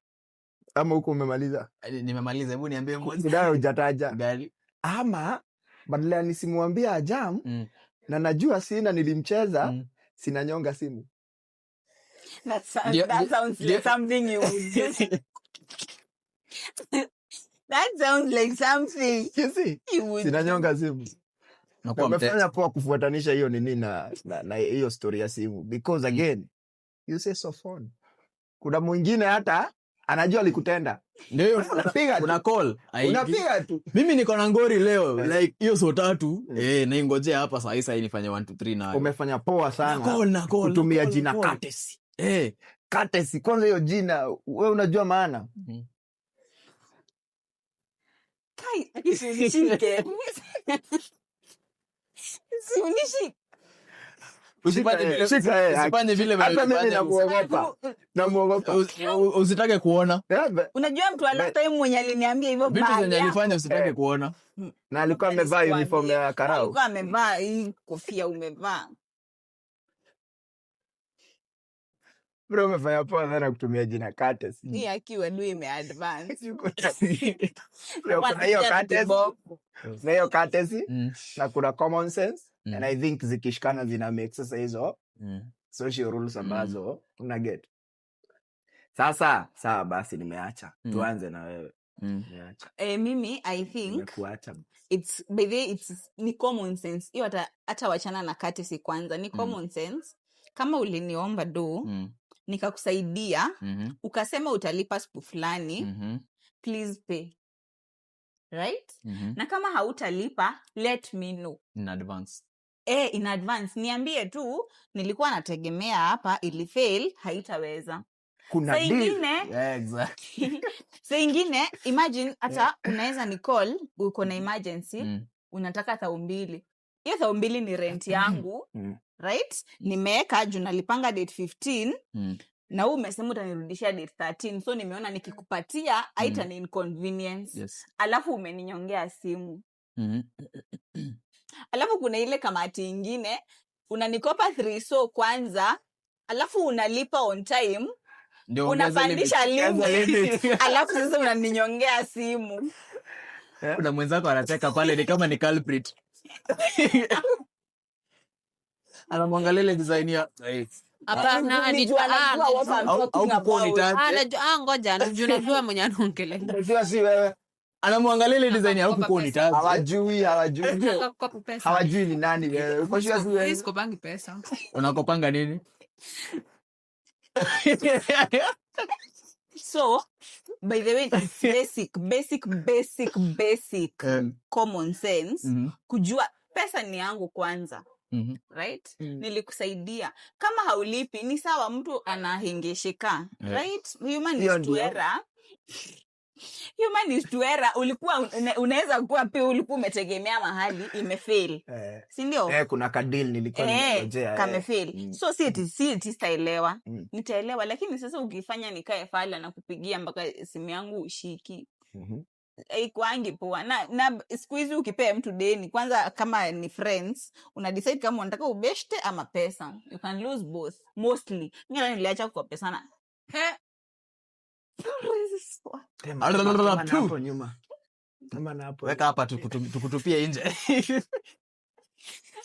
ama huko umemaliza? Nimemaliza, hebu niambie moja. Kuna hujataja. Gari. Ama badala ya nisimwambie ajam, na najua sina, nilimcheza, sinanyonga simu. That sounds like something you would do. That sounds like something You see? you would Sinanyonga simu. Nakuwa Na mte- umefanya poa kufuatanisha hiyo nini na hiyo story ya simu, because again you say so phone. Kuna mwingine hata anajua alikutenda. Ndio hiyo, Unapiga tu. una call. Ai, Unapiga tu. Mimi niko na ngori leo, like hiyo so 3, naingojea hapa saa hii, saa hii nifanye 1 2 3 nayo. Umefanya poa sana. Na call, na call, Kutumia na call, jina na call. courtesy. Courtesy, kwanza hiyo jina wewe unajua maana? Kai, usinishike. Usinishike. Usifanye vile, Shika, usifanye vile hata vile mimi ulifanya. nakuogopa. Namuogopa. Usitake kuona. Unajua mtu wa last time mwenye aliniambia hivyo Vitu zenye baya. alifanya usitake kuona. Na alikuwa amevaa uniform ya karau. Alikuwa amevaa hii kofia umevaa. Bro, umefanya poa sana kutumia jina courtesy. Hii akiwa du imeadvance. Yuko na Bro, kuna hiyo Wanapiga courtesy. kiboko. Na hiyo courtesy, na kuna common sense. And I think zikishikana zina make sasa hizo social rules ambazo una get. Sasa, sawa basi nimeacha. Tuanze na wewe. Nimeacha. Mimi I think Nimekuacha. It's, by the way, it's ni common sense hiyo. Hata wachana na courtesy kwanza, ni common sense. Kama uliniomba do, nikakusaidia, ukasema utalipa siku fulani, please pay, right? Na kama hautalipa, let me know. In advance. In advance. Niambie tu, "Nilikuwa nategemea hapa, ilifail, haitaweza." Kuna Saa deal. ingine Yeah, exactly. Saa ingine, imagine hata unaweza ni call, uko na emergency, unataka 2,000. Hiyo 2,000 ni rent yangu, right? Nimeeka juu nalipanga date 15, na huu umesema utanirudishia date 13, so nimeona nikikupatia haita ni inconvenience. Alafu umeninyongea simu. Alafu kuna ile kamati ingine, unanikopa 3, so kwanza alafu unalipa on time, Ndio ongeza limit. unapandisha Ongeza limit, limit. alafu sasa unaninyongea simu. Kuna mwenzako anacheka pale ni kama ni culprit, anamwangalia ile design ya Hapana. Ni juu anajua what I'm talking Au kuwa about. unitaje. Ngoja, juu najua mwenye anaongelea. Unajua si wewe. Anamwangalia ile design ya huku kuwa unitaje. Hawajui, hawajui. Nataka kukopa pesa. Hawajui ni nani wewe. Uko sure si Mimi wewe? sikopangi pesa. Unakopanga nini? So by the way, it's basic, basic, basic, basic common sense kujua pesa ni yangu kwanza, right? Nilikusaidia. Kama haulipi, ni sawa, mtu anahengesheka, right? Human Hiyo is to ndio. error. Human is to error. Ulikuwa unaweza kuwa pia ulikuwa umetegemea mahali, imefail, sindio? Eh, kuna kadeal nilikuwa nimengojea. Kamefail. So si eti sitaelewa. Nitaelewa, lakini sasa ukifanya nikae fala na kupigia mpaka simu yangu ushiki, haikuangi poa. Na siku hizi ukipea mtu deni, kwanza kama ni friends, una decide kama unataka ubeshte ama pesa. You can lose both. Mostly mi hata niliacha kukopesana. He. Tema, tema, tema na hapo nyuma. Tema na hapo. Weka hapa tukutupie nje.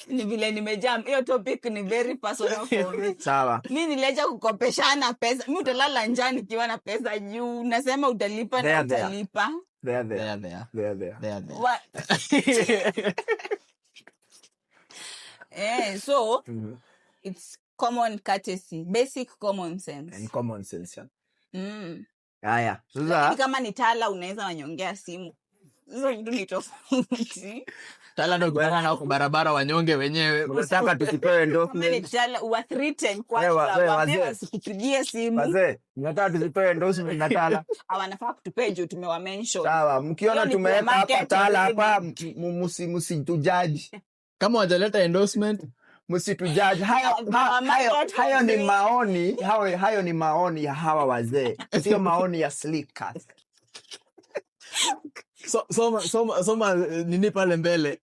Ni vile nimejam hiyo topic, ni very personal for me. Sawa. Mi niliacha kukopeshana pesa. Mi utalala njaa nikiwa na pesa juu unasema utalipa na There, there. utalipa. There, there. There, there. There, there. There, there. So it's common courtesy, basic common sense. And common sense, yeah. Haya. Lakini Sasa kama ni Tala, unaweza wanyongea simu, hizo vitu ni tofauti. Tala ndo ukipatana nao kwa barabara, wanyonge wenyewe. Unataka tusipewe Kama ni endorsement. Tala, uwathreaten Wewe, kwanza, wewe, waambie wazee. wasikupigie simu. Wazee, mnataka tusipewe endorsement na Tala? Wanafaa kutupea juu tumewamention. Sawa, mkiona Hiyo ni tumeweka hapa kumarket Tala already. hapa, msitujudge. Kama wajaleta endorsement. Msitujudge. Hayo ni maoni, hayo ni maoni ya hawa wazee. Sio maoni ya Slickers. So, soma, soma, soma nini pale mbele.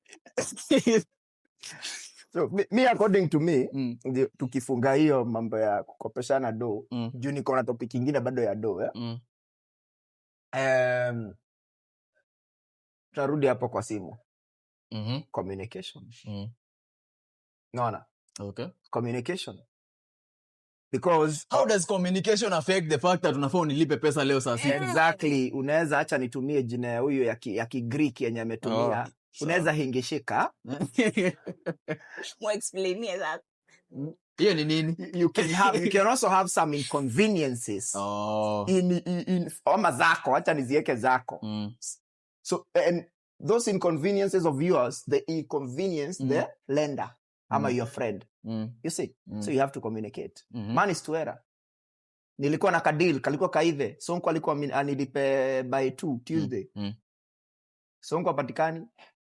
So me according to me, ndio tukifunga hiyo mambo ya kukopeshana do, juu niko na topic ingine bado ya do, eh? Tutarudi hapo kwa simu. Communication. Naona? Communication. Because How does communication affect the fact that unafaa unilipe pesa leo saa 6? Exactly. Unaweza, acha nitumie jina ya huyo ya Kigreek yenye ametumia. Oh, Unaweza hingishika. Muexplainie sasa. Hiyo ni nini? You can also have some inconveniences in ama zako, acha nizieke zako. So and those inconveniences of yours, they inconvenience the lender ama your friend. You see? So you have to communicate. Man is to error. Nilikuwa na kadeal, kalikuwa kaive. Sonko alikuwa anilipe by 2 Tuesday. Sonko hapatikani.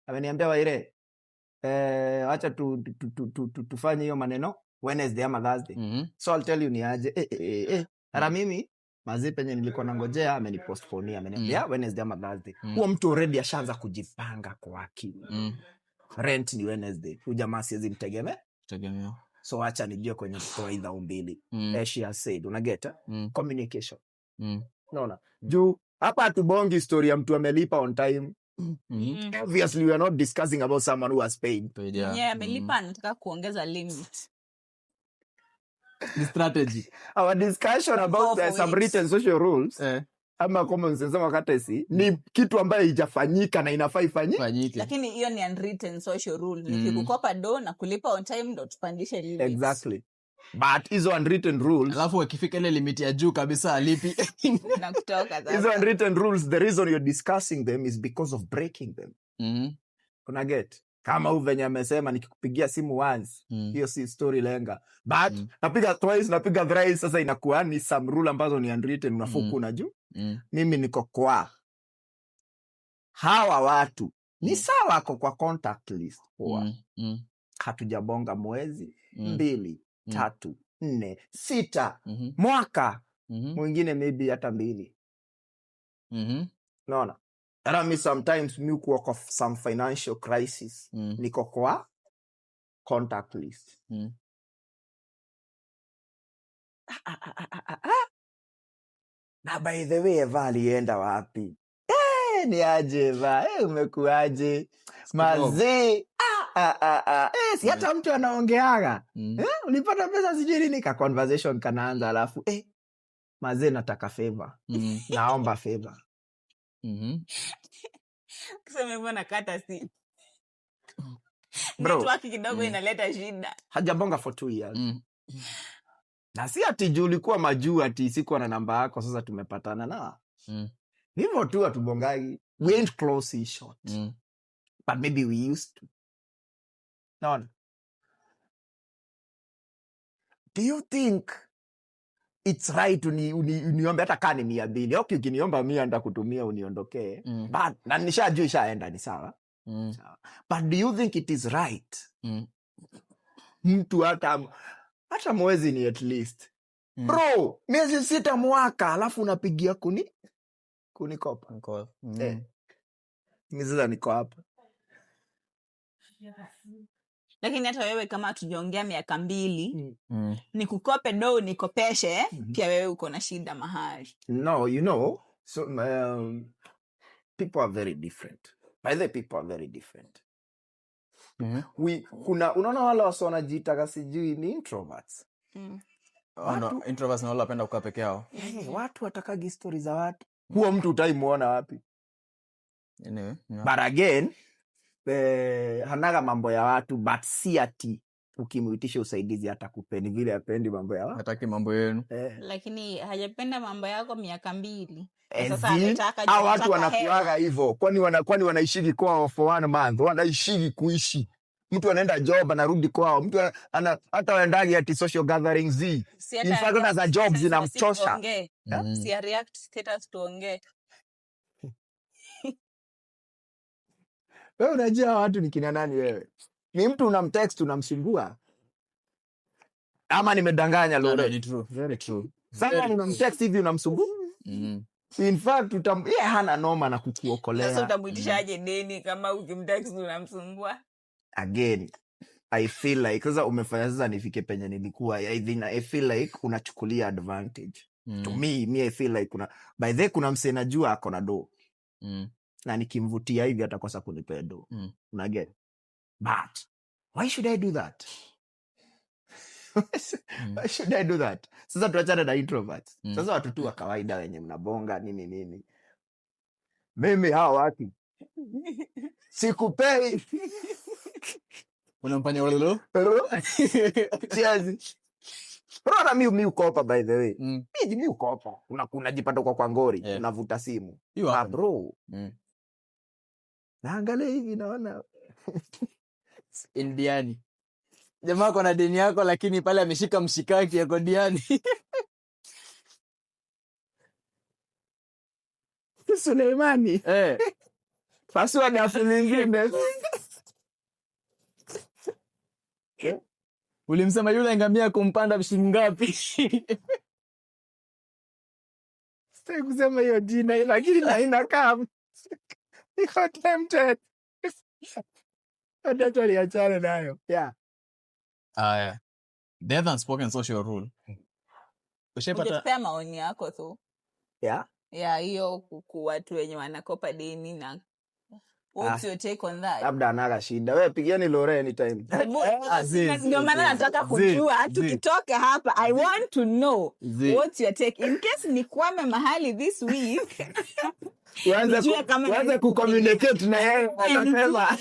Ameniambia, "Waire, acha tufanye hiyo maneno Wednesday ama Thursday." So I'll tell you ni aje. Hata mimi mazi penye nilikuwa nangojea amenipostpone, ameniambia Wednesday ama Thursday. Huo mtu already ashaanza kujipanga kwa akili. Rent ni Wednesday. Huyu jamaa siwezi mtegemea. Tegemea. So acha nijue kwenye kutoa idha mbili. She has said, unageta? Communication. Naona? Juu hapa hatubongi story ya mtu amelipa on time. Obviously we are not discussing about someone who has paid. Paid, yeah. Mwenyewe amelipa, anataka kuongeza limit. Ni strategy. Our discussion about Go for some it. written social rules. Ama common sense ama courtesy ni kitu ambayo haijafanyika na inafaa ifanyike. Fanyike. Lakini hiyo ni unwritten social rule. Nikikukopa do na kulipa on time ndo tupandishe limits. Exactly. But hizo unwritten rules, Alafu akifika ile limit ya juu kabisa alipi. Na kutoka hizo sasa. unwritten rules, the reason you're discussing them is because of breaking them. Una get? Kama huyu venye amesema nikikupigia simu once, hiyo si story lenga. But napiga twice, napiga thrice, sasa inakuwa ni some rule ambazo ni unwritten, unafaa unajua. Mimi niko kwa hawa watu ni sawa, wako kwa contact list poa. Hatujabonga mwezi 2, 3, 4, 6, mwaka mwingine maybe hata 2. Unaona? Hata mi sometimes mi kuwa kwa some financial crisis, niko kwa contact list. Na by the way, Eva alienda wapi? Ni aje Eva? Umekuaje? Mazee. Si hata mtu anaongeaga. Ulipata pesa sijui nini, ka conversation kanaanza alafu mazee nataka favor. Naomba favor. Kusema hivyo nakata si. Bro. Network kidogo inaleta shida. Hajabonga for 2 years. Na si ati juu ulikuwa majuu ati sikuwa na namba yako sasa tumepatana na. Hivyo tu hatubongagi. We ain't close in short. But maybe we used to. No. Do you think it's right uniombe hata kani 200? Okay, ukiniomba 100 nitakutumia uniondokee. But na nishajua ishaenda ni sawa. Sawa. But do you think it is right? Mtu hata mwezi ni at least. Bro, miezi 6 mwaka alafu unapigia kunikopa. Niko. Mimi sasa niko hapa. Lakini hata wewe kama hatujaongea miaka 2, nikukope do nikopeshe, pia wewe uko na shida mahali. No, you know, so people are very different. By the way, people are very different. Kuna unaona wale wasio wanajiita sijui ni introverts. Oh, no, introverts na wale wanapenda kukaa peke yao. Watu watakagi story za watu. Huo mtu utaimuona wapi? Anyway, yeah. But again, hanaga mambo ya watu, but si ati ukimuitisha usaidizi atakupeni vile apendi mambo ya watu. Hataki mambo yenu. Lakini hajapenda mambo yako miaka 2. As Sasa in, ametaka hao watu anataka hela. wanakuaga hivyo. Kwani wanaishiki kwao for 1 month? Wanaishiki kuishi. Mtu anaenda job anarudi kwao. Mtu hata waendagi ati social gatherings zi. Si hata In fact, hata za job sasa zinamchosha. tuongee. Si react status tuongee. Wewe unajua watu ni kina nani wewe? Ni mtu unamtext unamsumbua. Ama nimedanganya, No, no, Lore? ni true. Very true. Sasa Very unamtext hivi unamsumbua? In fact, yeye hana noma na kukuokolea. Sasa utamuitishaje deni kama ukimtext unamsumbua? Again, I feel like sasa umefanya sasa nifike penye nilikuwa. I think, I feel like unachukulia advantage. To me I feel like kuna, by the way, kuna msee najua ako na do. Na nikimvutia hivi atakosa kunipea do. Una get? But why should I do that? Why should I do that? Sasa tuachane na introverts. Sasa watu tu wa kawaida wenye mnabonga nini nini. Mimi hawa watu sikupei. Unamfanya ululu? Cheers. Bro, na mi ukopa by the way. Mi ukopa. Unajipata kwa ngori, unavuta simu. You are. Bro. Naangalia hivi naona Indiani. Jamaa ako na deni yako lakini pale ameshika mshikaki yako Diani. Suleimani. Pasua dafu nyingine. Ulimsema yule ngamia kumpanda shilingi ngapi? Sitaki kusema hiyo jina lakini na inakaa. Niko tempted. Hata niachane nayo. Yeah. Aya. The other unspoken social rule. Ushaipata Ungepea maoni yako tu. Yeah. Yeah, hiyo watu wenye wanakopa deni na What's your take on that? Labda anaga shida. We pigieni Lore anytime. Ah, zi, zi, Ndio maana zi, nataka zi, kujua zi. tukitoka hapa, I want to know Zi. what's your take in case nikwame mahali this week. Uanze Nijue kama uanze naweza kucommunicate na yeye, atasema.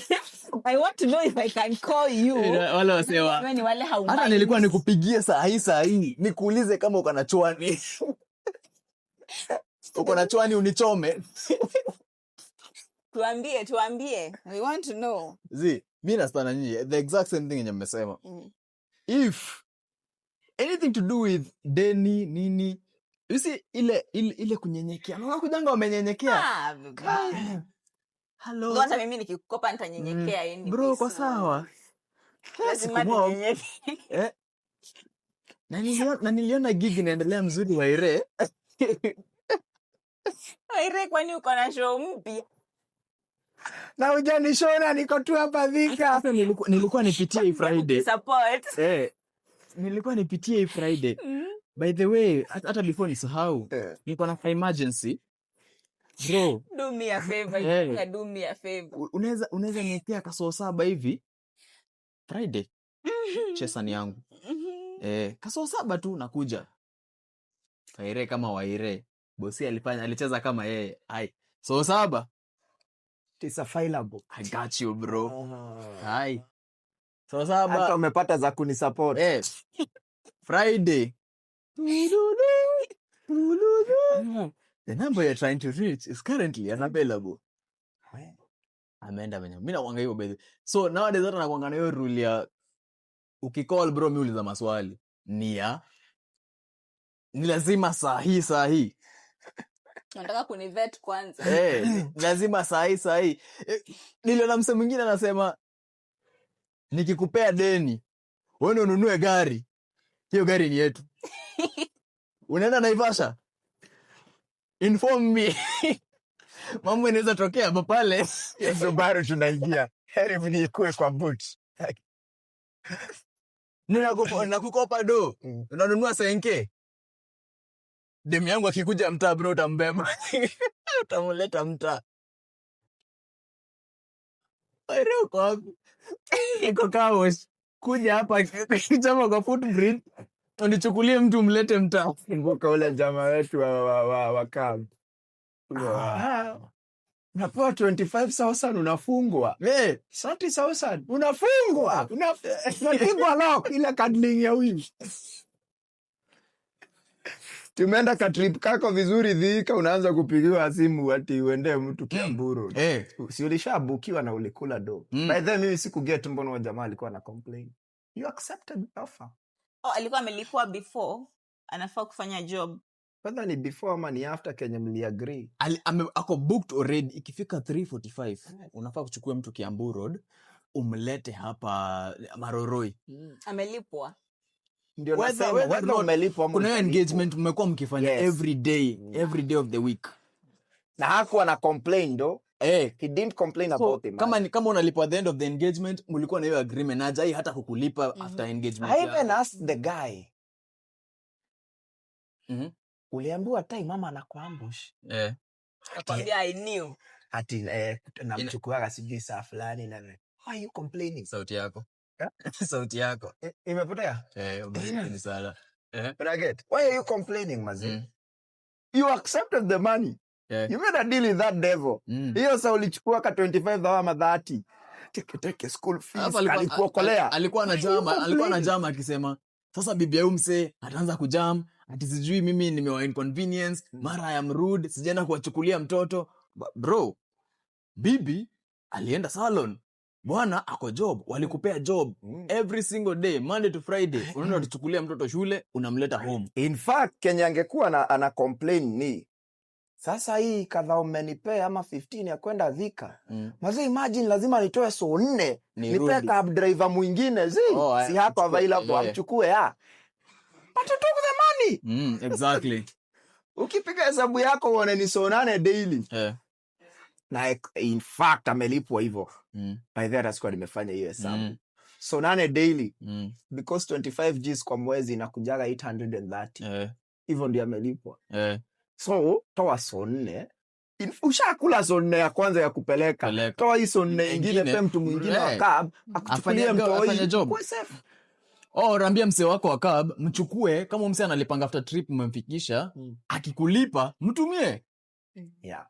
I want to know if I can call you. Wale wasewa Wewe ni wale hata haumind. nilikuwa nikupigie saa hii saa hii nikuulize kama uko na chwani, uko na chwani unichome. Tuambie, tuambie. We want to know. Zi, mi nastana nyinyi the exact same thing yenye mmesema. If anything to do with deni nini, you see ile kunyenyekea, kujanga wamenyenyekea. Ah, vibaya. Hello. Hata mimi nikikukopa nitanyenyekea anyway, Bro, kwa so sawa. lazima Siku moja. tunyenyekee. Eh. Na niliona gig inaendelea mzuri, Waire. Waire, kwani uko na show mpya? Na hujanishona, niko tu hapa Thika. Sasa nilikuwa nipitie hii Friday. Support. Eh, nilikuwa nipitie hii Friday. By the way, hata before nisahau, nilikuwa na emergency. Bro, Do me a favor. Eh. Yeah, do me a favor. unaweza niwekea kasoo 7 hivi Friday. Chesa ni yangu. Eh, kasoo 7 tu nakuja. Waire kama Waire. Bosi alicheza kama yeye. Ai, so 7. It's available. I got you, bro. Hai. So Hata 7. umepata za kunisupport. Eh. Friday. The number you're trying to reach is currently unavailable. Ameenda venye. Mimi nakuanga hivyo by the way. So nowadays hata nakuanga na hiyo rule ya ukicall, bro, mi uliza maswali. Ni lazima saa hii saa hii. Nataka kunivet kwanza. Eh, ni lazima saa hii saa hii. Eh, niliona mse mwingine anasema nikikupea deni wewe ndio ununue gari, hiyo gari ni yetu. Unaenda Naivasha, inform me, mambo inaweza tokea hapa pale. Hiyo Subaru tunaingia. Heri mniikue kwa boot. Nakukopa do, unanunua senke. Demu yangu akikuja mtaa, bro, utambeba, utamleta mtaa. Waire, uko wapi? Iko car wash. Kuja hapa chama kwa footbridge unichukulie mtu mlete mtaa. Kumbuka ule jamaa wetu wa camp. Unapewa 25,000 unafungwa. Eh, 30,000 unafungwa. Unapigwa lock ile cuddling ya wiki. Tumeenda ka trip kako vizuri Thika, unaanza kupigiwa simu ati uende mtu Kiambu Road. Eh. Si ulishabukiwa na ulikula do. By the way, mimi sikuget mbona huyo jamaa alikuwa na complain. You accepted the offer. Oh, alikuwa amelipwa before anafaa kufanya job. Whether ni before ama ni after kenye mliagree. Ako booked already. Ikifika 3:45 unafaa kuchukua mtu Kiambu Road umlete hapa Maroroi. Amelipwa. Ndio nasema, Whether whether not, umelipwa ama kuna hiyo hujalipwa. engagement mmekuwa mkifanya every day, every day of the week. Na hakuwa na complain though. Eh, He didn't complain so, about the kama, money. kama unalipwa at the end of the engagement, mlikuwa na hiyo agreement na hajai hata kukulipa after engagement I even yako. asked the guy. Uliambiwa time mama anakuambush. Eh. Nakwambia I knew. Ati namchukuaga sijui saa fulani na why are you complaining? Sauti yako. Eh? Sauti yako. Imepotea? Eh, ni sana. Eh. But I get. Why are you complaining, mazee? Mm. You accepted the money. You made a deal with that devil. Hiyo sa ulichukua ka 25 ama 30. Teke teke school fees Alafu kalikuokolea. alikuwa na Why are you jama, alikuwa na complaining? jama akisema sasa bibi ya huyu msee ataanza kujam ati sijui mimi nimewa inconvenience, mara I am rude, sijaenda kuwachukulia mtoto. Bro, bibi alienda salon, bwana ako job, walikupea job every single day, Monday to Friday, unaenda kuchukulia mtoto shule, unamleta home. In fact, Kenya angekuwa ana complain ni sasa hii kadhaa umenipea ama 15 ya kwenda Thika. Mazee, imagine lazima nitoe so 4 Nirudi. nipe cab driver mwingine zi Oh, si hako amchukue. available amchukue ya. But you took the money. Exactly. Ukipiga hesabu yako uone ni so 8 daily. Na in fact amelipwa hivyo. By the way, hata sikuwa nimefanya hiyo hesabu. So 8 daily because 25 Gs kwa mwezi inakujaga 830. Hivyo ndio amelipwa. So toa so 4. Ushakula sonne ya kwanza ya kupeleka, Peleka. Toa hii sonne ingine, Ingine. pe mtu mwingine wa cab akuchukulie Afanye mtoi job. kuwe safe. Oh, ambia msee wako wa cab mchukue, kama msee analipanga after trip umemfikisha, akikulipa mtumie. Yeah.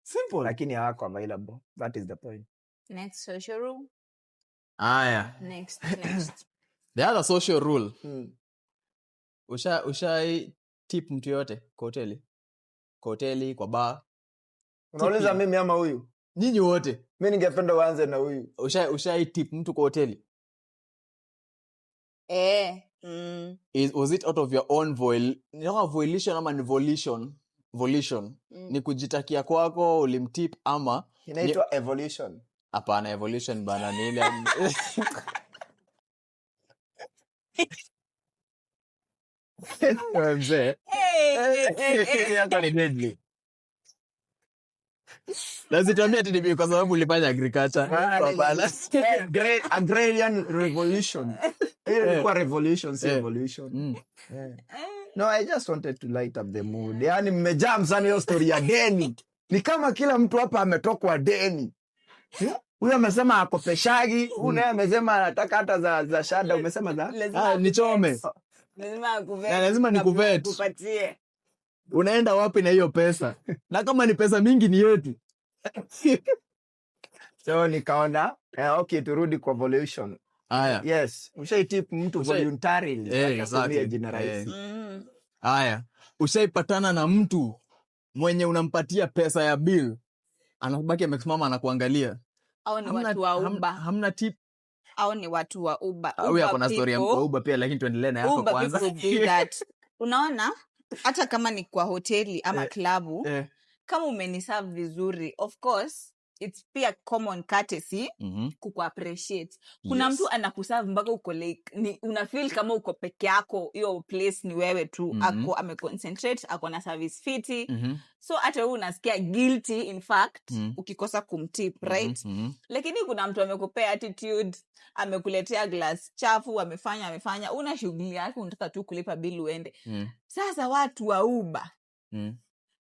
Simple. Lakini hawako available, that is the point. Next social rule. Aya. Next, next. The other social rule. Ushai tip mtu yoyote kwa hoteli? Kwa hoteli, kwa bar? Unauliza Tipping. mimi ama huyu? Nyinyi wote. Mi ningependa uanze na huyu. Ushai tip mtu kwa hoteli? Eh. Was it out of your own volition ama ni volition? Volition. Ni kujitakia kwako ulimtip ama Inaitwa evolution. Hapana, evolution bana ni ile. Wewe mzee. Hey, hey, hey, hey. Yako ni deadly. Lazima ati ni kwa sababu ulifanya agriculture. Hapana. Great agrarian revolution. Hiyo ilikuwa revolution, si evolution. Yeah. No, I just wanted to light up the mood. Yaani mmejam sana hiyo story ya deni. Ni kama kila mtu hapa ametokwa deni. Huyu amesema akopeshagi, huyu naye amesema anataka hata za shada, umesema za? Lazima Nichome. Lazima akuvet. Na lazima nikuvet. Kupatie. Unaenda wapi na hiyo pesa? Na kama ni pesa mingi ni yetu. So nikaona, okay, turudi kwa evolution. Aya. Yes, ushaitip mtu voluntarily. Acha tumie jina rahisi. Aya, ushaipatana na mtu mwenye unampatia pesa ya bill, anabaki amesimama anakuangalia. Au ni watu wa Uber. Hamna tip. Au ni watu wa Uber. Huyu Uber ako na story ya people. Uber pia, lakini tuendelee na yako Uber kwanza. people do that. Unaona, hata kama ni kwa hoteli ama klabu, kama umeniserve vizuri, of course it's pia common courtesy kukuappreciate. Kuna mtu anakuserve mpaka uko like, ni, una feel kama uko peke yako, hiyo place ni wewe tu. Ako ameconcentrate, ako na service fiti. So hata wewe unasikia guilty in fact ukikosa kumtip, right? Lakini kuna mtu amekupea attitude, amekuletea glass chafu, amefanya, una shughuli yake, unataka tu kulipa bill uende. Sasa watu wa Uber,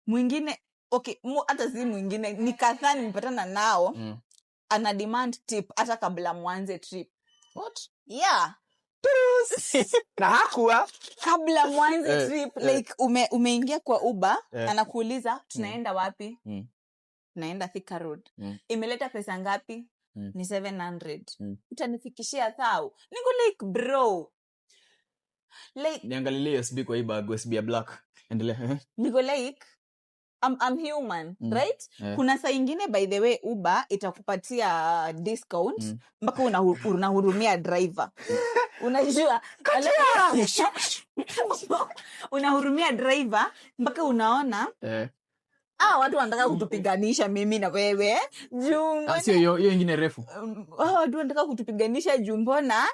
mwingine, okay, hata si mwingine, ni kadhaa nimepatana nao, ana demand tip hata kabla mwanze trip. What? Yeah. Na hakuwa kabla mwanze trip, like umeingia kwa Uber, anakuuliza tunaenda wapi? Tunaenda Thika Road. Imeleta pesa ngapi? Ni 700. Utanifikishia thao. Niko like bro. Like niangalilie USB kwa hii bag, USB ya black. Endelea. Niko like I'm human, right? Kuna saa ingine by the way Uber itakupatia discount mpaka unahurumia driver. Unajua? Unahurumia driver mpaka unaona watu wanataka kutupiganisha mimi na wewe. Juu mbona Sio hiyo ingine refu. Watu wanataka kutupiganisha juu mbona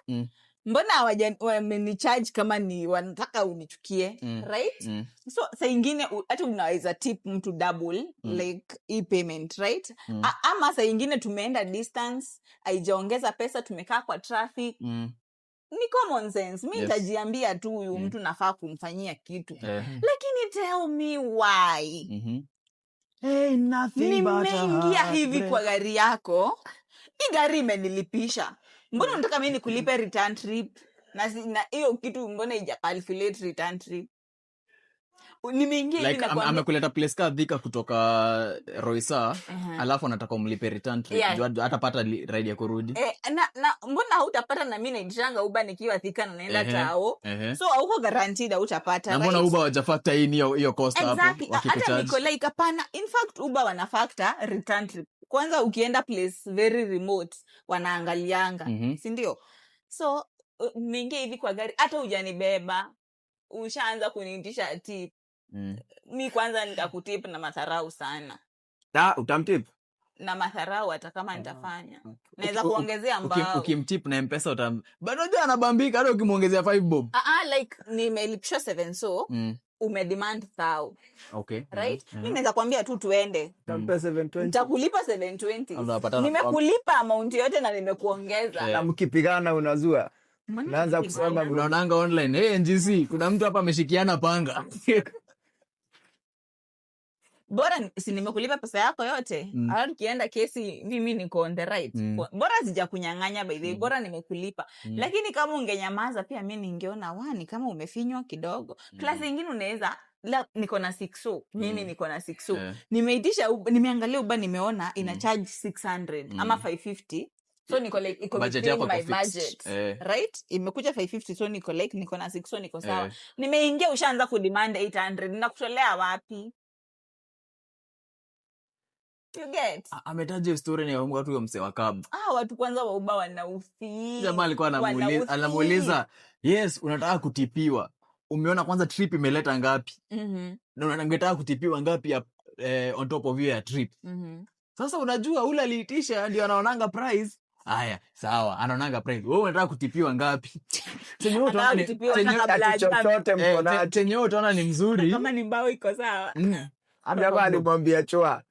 mbona wamenicharge kama ni wanataka unichukie, right? So saa ingine hata unaweza tip mtu double, like e payment, right? Ama saa ingine tumeenda distance, haijaongeza pesa, tumekaa kwa traffic. Ni common sense. Mi nitajiambia tu huyu mtu nafaa kumfanyia kitu. Lakini tell me why. Hey, nothing but a Nimeingia hivi heartbreak. kwa gari yako. Hii gari imenilipisha. Mbona unataka mimi nikulipe return trip? Na hiyo kitu mbona ija calculate return trip? Nimeingia hivi Like, na kuambia amekuleta place ka Thika kutoka Roysa, alafu anataka umlipe return trip. Juu hatapata ride ya kurudi. Na mbona hautapata na mimi naitishanga Uber nikiwa Thika na naenda Tao. So hauko guaranteed hautapata, Na mbona right? Uber hawajafactor in hiyo cost hapo, Exactly. Hata wakikucharge? niko like hapana. In fact Uber wana factor return trip. Kwanza ukienda place very remote wanaangalianga, si ndio? So nimeingia hivi kwa gari, hata hujanibeba, ushaanza kuniitisha tip. Mi kwanza nitakutip na madharau sana. Da, utamtip? Na madharau hata kama nitafanya. Naweza kuongezea mbao. Ukimtip na M-Pesa bado unajua anabambika hata ukimuongezea 5 bob. Like nimelipishwa 7 so umedemand thou. Right? Mi naweza kuambia tu tuende. Utampa 720. Nitakulipa 720. Unapatana. Nimekulipa amount yote na nimekuongeza. Na mkipigana unazua. Mbona Naanza mkipigana? kusema Unaonanga online, hey, NGC, kuna mtu hapa ameshikiana panga. Bora si nimekulipa pesa yako yote. Hata nikienda kesi, mimi niko on the right. Bora sija kunyang'anya, by the way, bora nimekulipa. Lakini kama ungenyamaza pia, mi ningeona wani kama umefinywa kidogo. Plus ingine unaweza niko na sixo mimi, niko na sixo. Nimeitisha nimeangalia Uber, nimeona ina charge 600 ama 550, so niko like, iko Budget within yako iko my fixed. budget. Right, imekuja 550, so niko like, niko na sixo, niko sawa. Nimeingia, ushaanza kudemand 800. Nakutolea wapi? You get? Ametaja hiyo story, nikakumbuka tu huyo msee wa cab. Ah, watu kwanza wa Uber wanaufi. Jamaa alikuwa Wanaufi. anamuuliza, yes, unataka kutipiwa, umeona kwanza trip imeleta ngapi? Na ungetaka kutipiwa ngapi ya, on top of hiyo ya trip? Sasa unajua ule aliitisha ndio anaonanga price. Haya, sawa, anaonanga price. Wewe unataka kutipiwa ngapi? Chenye wewe utaona Anataka kutipiwa kama Ati chochote mko nacho. Chenye wewe utaona ni mzuri. Kama ni mbao iko sawa. Jamaa alimwambia chwa.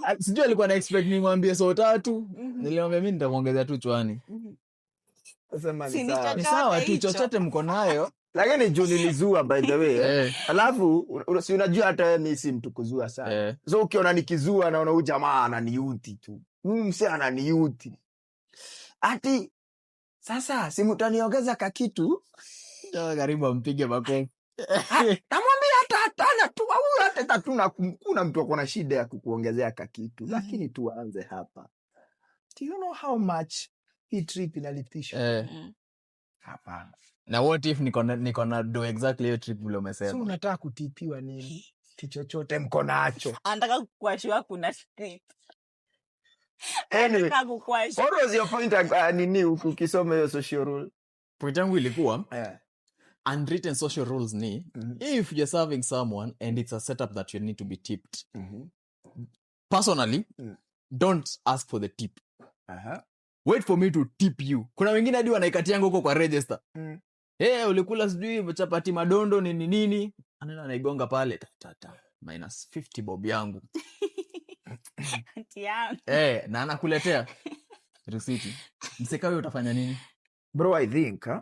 Ah, sijui alikuwa na expect nimwambie so 3. Nilimwambia mi nitamwongezea tu chwani. Sema Si ni ni sawa. Ni chochote sawa tu, hicho. chochote mko nayo. Lakini juu nilizua, by the way, eh. Alafu si unajua hata wewe mi si mtu kuzua sana. So ukiona nikizua, naona huyu jamaa ananiudhi tu, huyu msee ananiudhi, ati sasa si mtaniongeza kakitu? Jamaa karibu ampige makofi. Namwambia hata hatana tu au hata tatuna, kuna mtu ako na shida ya kukuongezea kakitu, lakini tuanze hapa. Do you know how much hii trip inalipisha? Hapana. Na what if niko na do exactly hiyo trip vile umesema? So unataka kutipiwa nini? Ti chochote mko nacho. Anataka kukuashua kuna trip. Anyway, Anataka kukuashua. what was your point, nini, ukisoma hiyo social rule? Point yangu ilikuwa, unwritten social rules ni, if you're serving someone and it's a setup that you need to be tipped, personally, don't ask for the tip. Wait for me to tip you. Kuna wengine hadi wanaikatianga huko kwa register. Hey, ulikula sijui chapati madondo nini nini, anaenda anaigonga pale, ta, ta, ta, minus 50 bob yangu. Aunty yangu. Hey, na anakuletea risiti. Msekawe, utafanya nini? Bro, I think, huh?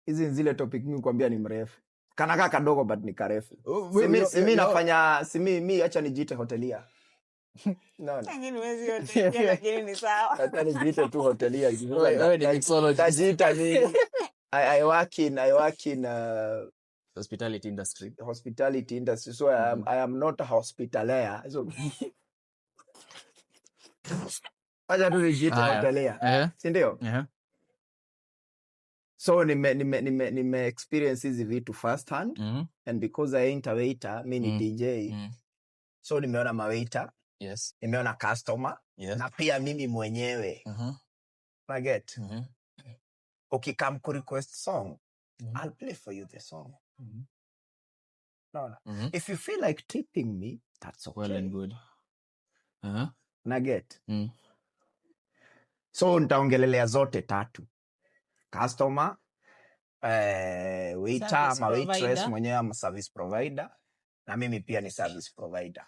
Hizi ni zile topic mi kuambia ni mrefu, kanakaa kadogo but ni karefu. Oh, Simi nafanya simi mi, acha nijiite hotelier. No. Lakini huwezi hotelier, lakini ni sawa. Acha nijiite tu hotelier. Wewe ni mixologist. Tajiita nini? I work in hospitality industry. Hospitality industry, so I am not a hospitalier, so acha tu nijiite Haya. hotelier, si ndio? Eh. So nime experience hizi vitu first hand, and because I ain't a waiter, mi ni DJ, so nimeona mawaiter, nimeona customer, na pia mimi mwenyewe. Naget? Ukikam ku request song, I'll play for you the song. No. If you feel like tipping me, that's okay. Well and good. Naget? Mm. So nitaongelelea zote tatu, customer, waiter Service ama waitress provider. mwenyewe ama service provider, na mimi pia ni service provider,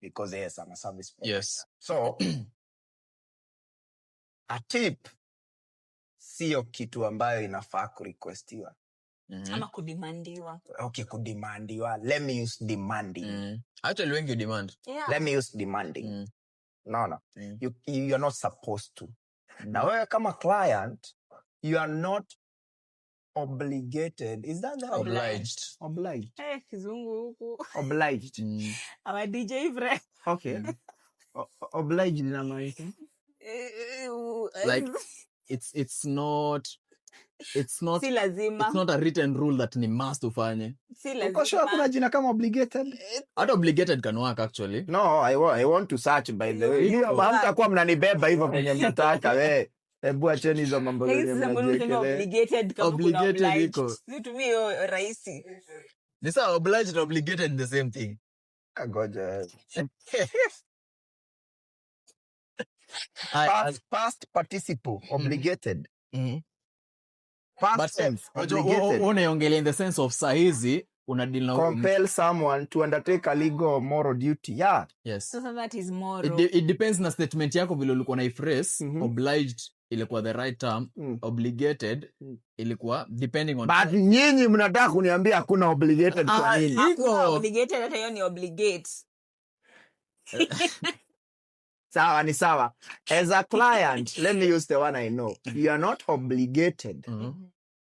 because yes, I'm a service provider. So a tip sio kitu ambayo inafaa kurequestiwa. Ama kudemandiwa. Okay, kudemandiwa, let me use demanding. Actually, wengi demand. Let me use demanding. No. You are not supposed to. Na wewe kama client, you are not obligated, is that the right word? Obliged. Obliged. Eh, kizungu huku. Obliged. Our DJ friend. Okay. Obliged inamaanisha? Like, it's not Si lazima. It's not a written rule that ni must ufanye. Si Uko sure lazima. kuna jina kama obligated? Hata obligated can work, actually. No, I want to search, by the way. Iko. Hamtakuwa mnanibeba hivyo venye mnataka we. Hebu acheni hizo mambo Lakini zenye sasa mbona useme mnajiekelea. obligated kama kuna Obligated obliged? iko. Si tumie hiyo rahisi. Ni sawa, obliged and obligated the same thing. Ah, ngoja. Past participle, obligated. Past But, tense, unajua, obligated. unaiongelea in the sense of sahizi una deal na Compel someone to undertake a legal or moral duty. Yeah. Yes. Sasa that is moral. It depends na statement yako vile ulikuwa na phrase. Obliged. Ilikuwa the right term. Obligated ilikuwa depending on But nyinyi mnataka kuniambia hakuna obligated kwa Ah, nini? Hakuna iko. obligated, hata hiyo ni obligate. Sawa, ni sawa. As a client, let me use the one I know, you are not obligated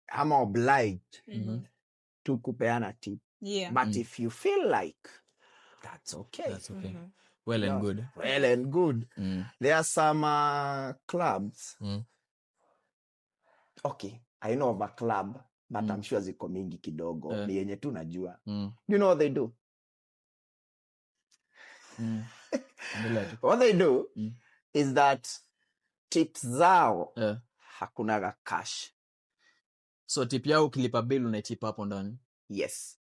ama obliged to kupeana tip, but if you feel like, that's okay. That's okay. Well and good. Well and good. There are some clubs. Okay, I know of a club, but I'm sure ziko mingi kidogo. Ni yenye tu najua. You know what they do? Endelea tu. What they do is that tips zao hakunaga cash. So tip yao, ukilipa bill, unaitip hapo ndani? Yes.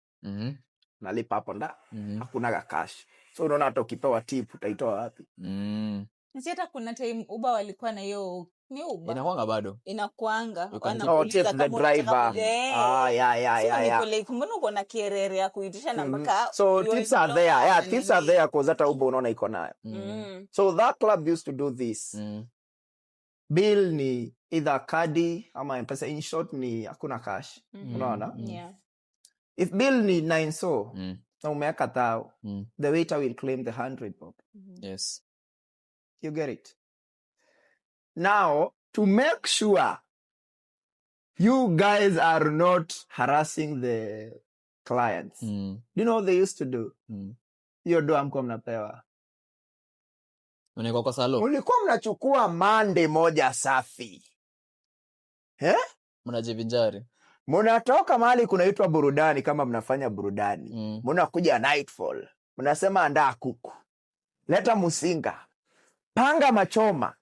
Nalipa hapo nda hakunaga cash, so unaona hata ukipewa tip utaitoa wapi? Si hata kuna time Uber walikuwa na hiyo, ni Uber? Inakwanga bado. Inakwanga You can Oh, wanakuuliza tip the kama unataka driver. Eh. Ah, yeah. So niko like, mbona uko na kerere ya kuitisha na mpaka So you tips are are there, yeah, na tips are nini? there, 'cause hata Uber unaona iko nayo. So that club used to do this. Bill ni either kadi ama M-Pesa. In short ni hakuna cash. Unaona? If bill ni 9 so na umeweka thao, the waiter will claim the 100 bob. You get it? Now, to make sure you guys are not harassing the clients, do you know what they used to do? Hiyo do hamkuwa mnapewa. Unaekwa kwa salo. Mlikuwa mnachukua mande moja safi, eh? Mnajivinjari. Mnatoka mahali kunaitwa burudani, kama mnafanya burudani, mnakuja nightfall, mnasema andaa kuku, leta musinga, panga machoma,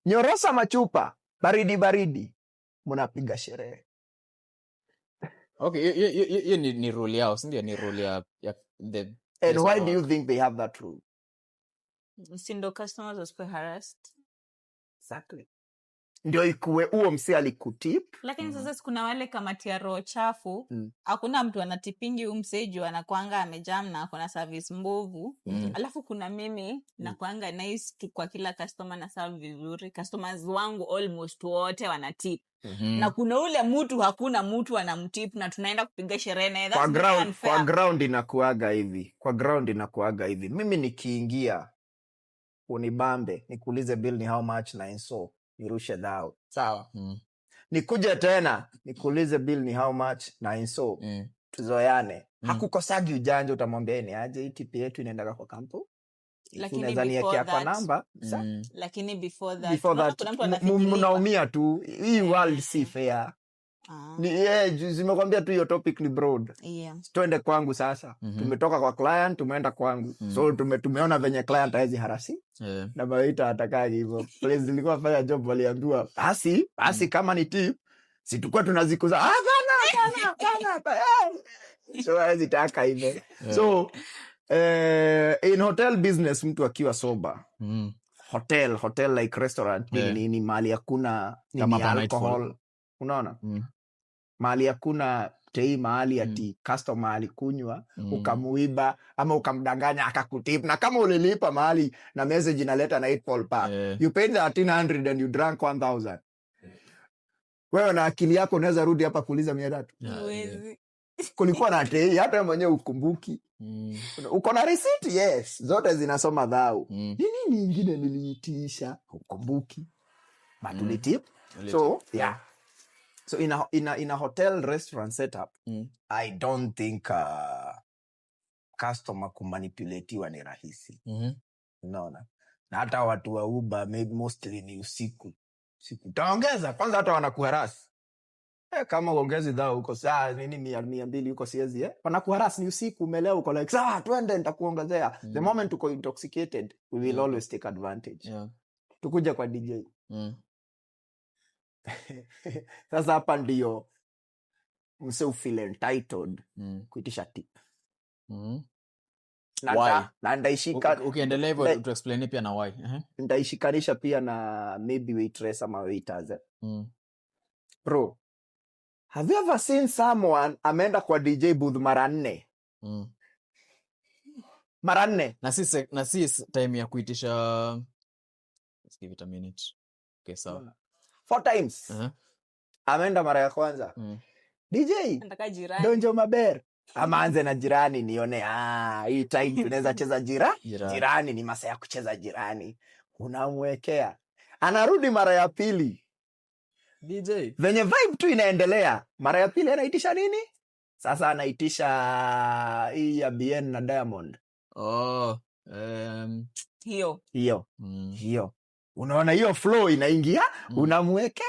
nyorosa machupa baridi baridi, mnapiga sherehe. Okay, hiyo ni rule yao, sindio? Ni rule ya the And place why of do you work. Think they have that rule? Si ndo customers wasikuwe harassed? Exactly, ndio ikuwe huo msi alikutip. Lakini sasa si kuna wale kamati ya roho chafu? Hakuna mtu anatipingi huu msee juu anakwanga amejam na akona service mbovu. Alafu kuna mimi nakwanga nice tu kwa kila customer na serve vizuri. Customers wangu almost wote wanatip. Na kuna ule mtu hakuna mtu anamtip na tunaenda kupiga sherehe naye. Kwa That's very ground, kwa unfair. ground inakuaga hivi, kwa ground inakuaga hivi: mimi nikiingia unibambe, nikuulize bill ni how much, na so nirushe thao, sawa? Nikuje tena nikuulize bill ni how much, na inso tuzoeane. Hakukosagi ujanja, utamwambia ni aje, hii tip yetu inaendaga kwa kampu. Lakini Unaweza before niekea kwa that, namba. Lakini before that, Before unaona that, kuna mtu anafinyiliwa. mnaumia tu. Hii world si fair. Ni zimekwambia tu hiyo topic ni broad. Twende kwangu sasa. Tumetoka kwa client, tumeenda kwangu. So tumeona venye client haezi harass na mawaiter atakagi hivyo. Place zilikuwa fanya job waliambiwa basi basi, kama ni tip situkuwa tunazikuza. Ah, hapana, hapana, hapana, hapana. So hawezi taka hivyo. So in hotel business, mtu akiwa sober, hotel like restaurant, nini, nini, mahali hakuna nini, Kama hapa Nightfall. alcohol, unaona, mahali hakuna tei, mahali ati customer alikunywa, ukamuiba ama ukamdanganya akakutip, na kama ulilipa mahali na message inaleta nightfall park, you paid 1300 and you drank 1000, wewe na akili yako unaweza rudi hapa kuuliza 300? Huwezi. Kulikuwa na tei, hata wewe mwenyewe ukumbuki. Uko na receipt, yes, zote zinasoma thau. Ni nini ingine niliitisha? Ukumbuki, but ulitip. Ulitip. So yeah, so in a hotel restaurant setup, I don't think customer kumanipulatiwa ni rahisi. Unaona, na hata watu wa Uber, maybe mostly ni usiku usiku utaongeza kwanza, hata wanakuharass, kama uongezi dhao huko saa nini 200 huko siezi, eh? Wanakuharass, ni usiku, umelewa, uko like, "Sawa, twende, nitakuongezea." The moment uko intoxicated, we will always take advantage. Tukuja kwa DJ. Sasa hapa ndio mse ufeel entitled kuitisha tip. Na Why? na ndaishika Ukiendelea hivyo, tuexplain pia na why. Nitaishikanisha pia na maybe waitress ama waiters, eh. Bro, have you ever seen someone ameenda kwa DJ booth mara nne? Mara nne. Na si time ya kuitisha. Let's give it a minute. Okay, sawa. Four times. Ameenda mara ya kwanza. DJ, Nataka jirani. Donjo Maber. Ama anze na jirani nione, hii time tunaweza cheza Jirani. Jirani ni masaa ya kucheza jirani. Unamwekea. Anarudi mara ya pili. DJ. Venye vibe tu inaendelea. Mara ya pili anaitisha nini? Sasa anaitisha hii ya Bien na Diamond. Oh, Hiyo. Hiyo. Hiyo. Unaona hiyo flow inaingia, unamweke.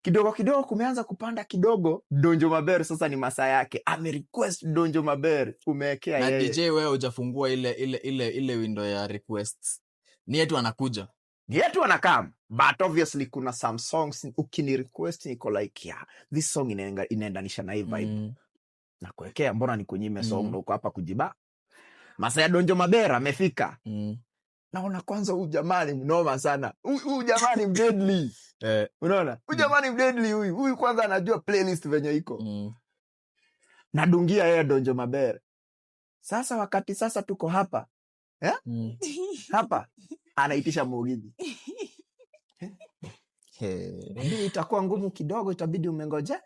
Kidogo kidogo kumeanza kupanda kidogo. Donjo Maber sasa ni masaa yake. Ame request Donjo Maber, umewekea Na yeye. DJ wewe hujafungua ile window ya requests. Ni yetu anakuja. Ni yetu anakam. But obviously kuna some songs ukini request niko like, yeah, this song inaendanisha na hii vibe. Na kuwekea, mbona nikunyime song na uko hapa kujiba? Masaa ya Donjo Maber amefika. Naona kwanza huyu jamaa ni mnoma sana. Huyu jamaa ni mdeadly. Unaona? Huyu jamaa ni mdeadly huyu. Huyu kwanza anajua playlist venye iko. Nadungia yeye Donjo Maber. Sasa wakati sasa tuko hapa. Hapa anaitisha Mugithi. Ndio itakuwa ngumu kidogo, itabidi umengojea.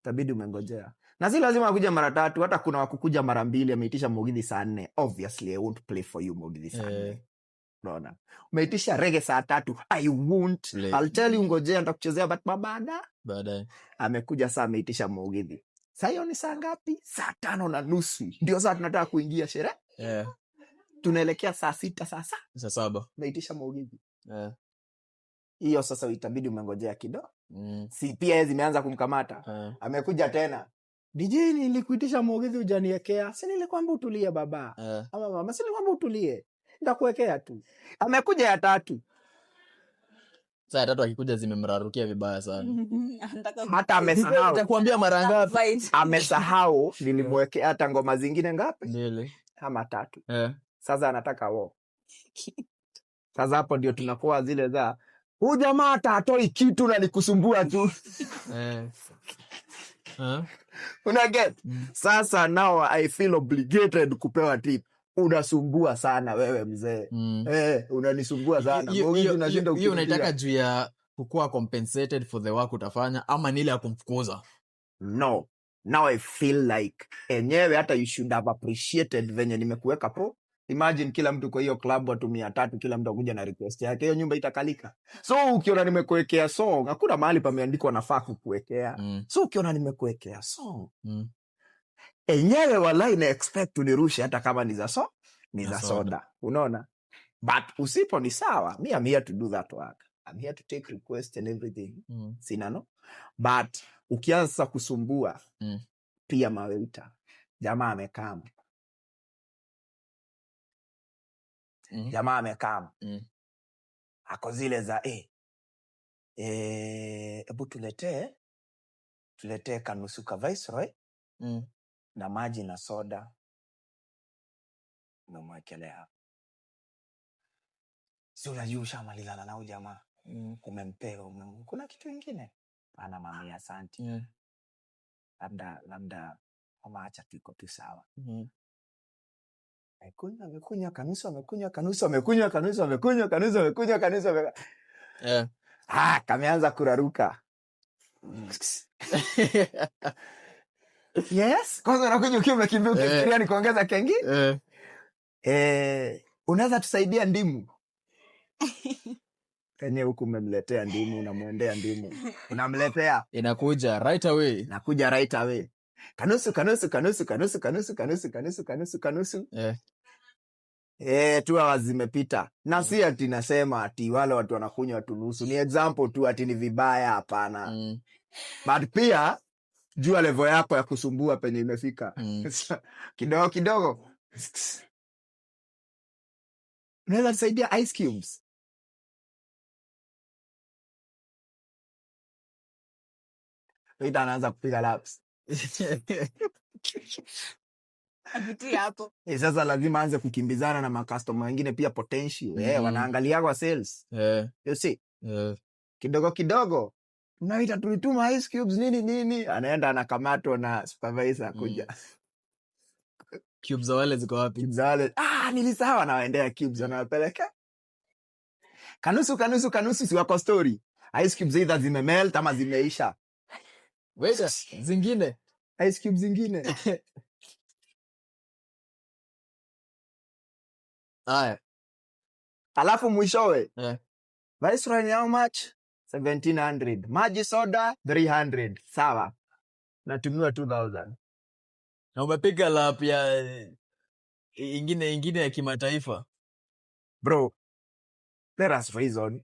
Itabidi umengojea. Na si lazima akuje mara tatu, hata kuna wakukuja mara mbili. Ameitisha Mugithi saa 4. Obviously I won't play for you Mugithi saa 4. Unaona? Umeitisha reggae saa 3. I won't. Play. I'll tell you ngojea, nitakuchezea but mabada. Baadaye. Amekuja saa ameitisha Mugithi. Saa hiyo ni saa ngapi? Saa 5:30. Ndio saa tunataka kuingia sherehe. Tunaelekea saa 6 sasa. Saa 7. Umeitisha Mugithi. Hiyo sasa itabidi umengojea kidogo. Si pia yeye zimeanza kumkamata. Amekuja tena. DJ, nilikuitisha Mugithi hujaniwekea. Si nilikwambia utulie baba. Ama mama, si nilikwambia utulie. Nitakuwekea tu. Amekuja ya tatu. Saa ya tatu akikuja zimemrarukia vibaya sana. Anataka Hata amesahau. Nitakuambia mara ngapi? Fight. Amesahau nilimwekea hata ngoma zingine ngapi? 2. Ama 3. Sasa anataka wo. Sasa hapo ndio tunakuwa zile za huyu jamaa hata hatoi kitu na nikusumbua tu. Una get? Sasa now I feel obligated kupewa tip. Unasumbua sana wewe mzee. Unanisumbua sana. Hiyo Mbona unashinda ukirudia? unaitaka juu ya kukuwa compensated for the work utafanya ama ni ile ya kumfukuza? No. Now I feel like enyewe hata you should have appreciated venye nimekuweka pro. Imagine kila mtu kwa hiyo club watu 300, kila mtu akuja na request yake, hiyo nyumba itakalika. So ukiona nimekuwekea song, hakuna mahali pameandikwa nafaa kukuwekea. So ukiona nimekuwekea song, enyewe walai na expect unirushe hata kama ni za ni Na za soda. soda. Unaona? But usipo ni sawa. Me, I'm here to do that work. I'm here to take request and everything. Sina no. But ukianza kusumbua, pia mawaiter, jamaa amekam. Jamaa amekam. Ako zile za, hebu tuletee kanusu ka Viceroy na maji na soda. Umemwekelea. Si unajua ushamalizana na huyu jamaa. Umempea, kuna kitu ingine? Ana mami asante. Labda kama acha tuko tu sawa. Amekunywa, amekunywa kanusu, amekunywa kanusu, amekunywa kanusu, amekunywa kanusu, amekunywa kanusu, amekunywa. Kameanza kuraruka. Yes, kwanza unakunywa ukiwa umekimbia ukifikiria ni kuongeza kengi? Unaweza tusaidia ndimu? Penye huku umemletea ndimu, unamwendea ndimu. Unamletea. Inakuja right away. Inakuja right away. Kanusu, kanusu, kanusu, kanusu, kanusu, kanusu, kanusu, kanusu, kanusu. 2 hours zimepita. Na si ati nasema ati wale watu wanakunywa tu nusu. Ni example tu ati ni vibaya, hapana. But pia jua level yako ya kusumbua penye imefika. Kidogo kidogo. Unaweza tusaidia ice cubes. Waiter anaanza kupiga laps. Apitie hapo. Sasa lazima aanze kukimbizana na macustomer wengine pia potential. Wanaangalia kwa sales. You see? Kidogo kidogo. Tunaita tulituma ice cubes nini nini, anaenda anakamatwa na supervisor kuja. Cubes za wale ziko wapi? Cubes za wale. Nilisahau, anawaendea cubes anawapeleka. Kanusu, kanusu, kanusu, si wako story. Ice cubes either zimemelt ama zimeisha. Waiter, zingine. Ice cubes zingine. Aya. Alafu mwishowe. Eh. Viceroy ni how much? 1700. Maji soda 300. Sawa. Natumiwa 2000. Na umepiga lap ya ingine ya kimataifa. Bro, let us reason.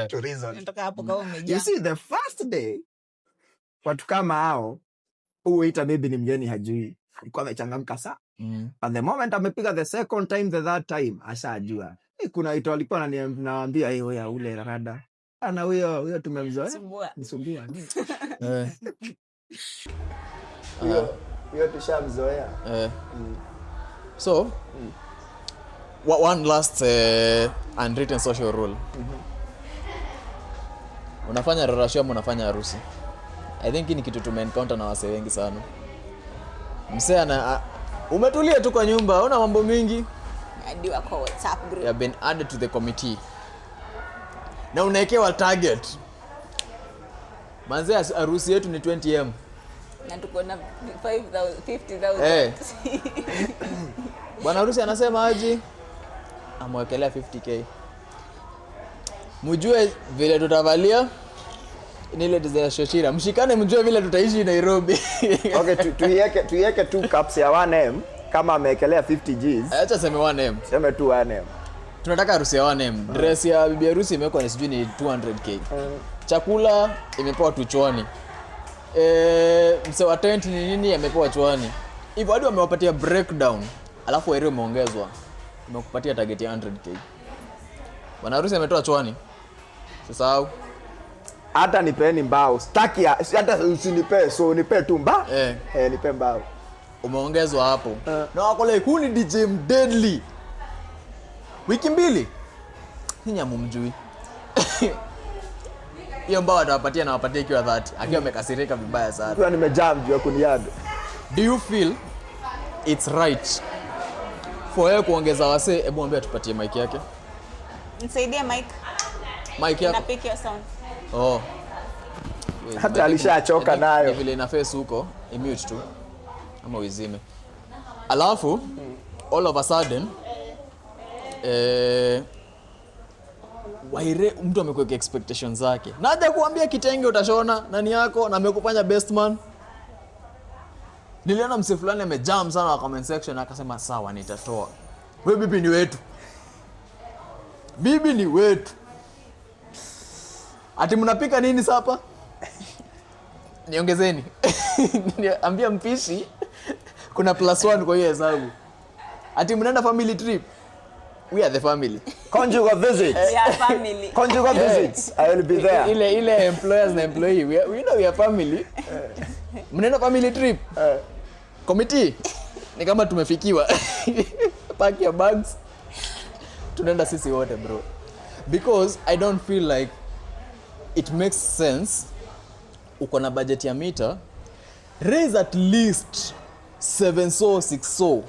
To reason. Natoka hapo kama umejaa. You see, the first day, watu kama hao, huyu waiter maybe ni mgeni hajui. Alikuwa amechangamka sana. But the moment amepiga the second time, the third time, ashajua. Kuna ito alikuwa naambia, oya, ule rada. Ana huyo tumemzoea. Sumbua. Nisumbua. Huyo Huyo tushamzoea. So, one last unwritten social rule. Unafanya rorasho ama unafanya harusi? I think hii ni kitu tumeencounter na wasee wengi sana. Msee umetulia tu kwa nyumba, huna mambo mingi. Hadi wako WhatsApp group. You have been added to the committee. Na unawekewa target. Manze, harusi yetu ni 20M. Na tuko na 50,000. Bwana harusi anasema aje? Amwekelea 50K. Mjue vile tutavalia. Ni ile design ya Shoshira. Mshikane mjue vile tutaishi Nairobi. Okay, tuiweke 2 cups ya 1M kama amewekelea 50 Gs. Acha seme 1M. Seme tu 1M. Tunataka harusi ya 1M. Dress ya bibi harusi imewekwa ni sijui ni 200K. Chakula imepewa tu chwani. Mse wa tent ni nini amepewa chwani. Hivyo hadi wamewapatia breakdown. Alafu area umeongezwa. Imekupatia target ya 100K. Bwana harusi ametoa chwani. Sisahau. Hata nipeeni mbao. Sitaki hata usinipee, so nipe tu mbao. Nipe mbao. Umeongezwa hapo. Na wako like, huyu ni DJ Mdeadly. Wiki mbili. Nyinyi hamumjui. Hiyo mbao atawapatia na wapatie ikiwa 30. Akiwa amekasirika vibaya sana. Kwa nimejam juu ya kuniaga. Do you feel it's right for wewe kuongeza wasee? Hebu mwambie atupatie mic yake. Nisaidie mic. Mic yako. Na pick your sound. Oh. Wait, Hata mic alishachoka nayo. Ni vile ina face huko, imute tu. Ama uizime. Alafu all of a sudden Waire, mtu amekuweka expectations zake. Na haja kuambia kitenge utashona nani yako na amekufanya best man. Niliona mse fulani amejam sana kwa comment section akasema sawa nitatoa. Wewe bibi ni wetu. Bibi ni wetu. Ati mnapika nini sapa? Niongezeni. Ambia mpishi kuna +1 kwa hiyo hesabu. Ati mnaenda family trip. We are the family. Conjugal visits. We are family. Conjugal visits. I will be there. Ile employers na employee. We know we are family. Mnaenda family trip. Committee. Ni kama tumefikiwa. Pack your bags. Tunaenda sisi wote bro. Because I don't feel like it makes sense. Uko na budget ya mita, raise at least 7 so 6 so.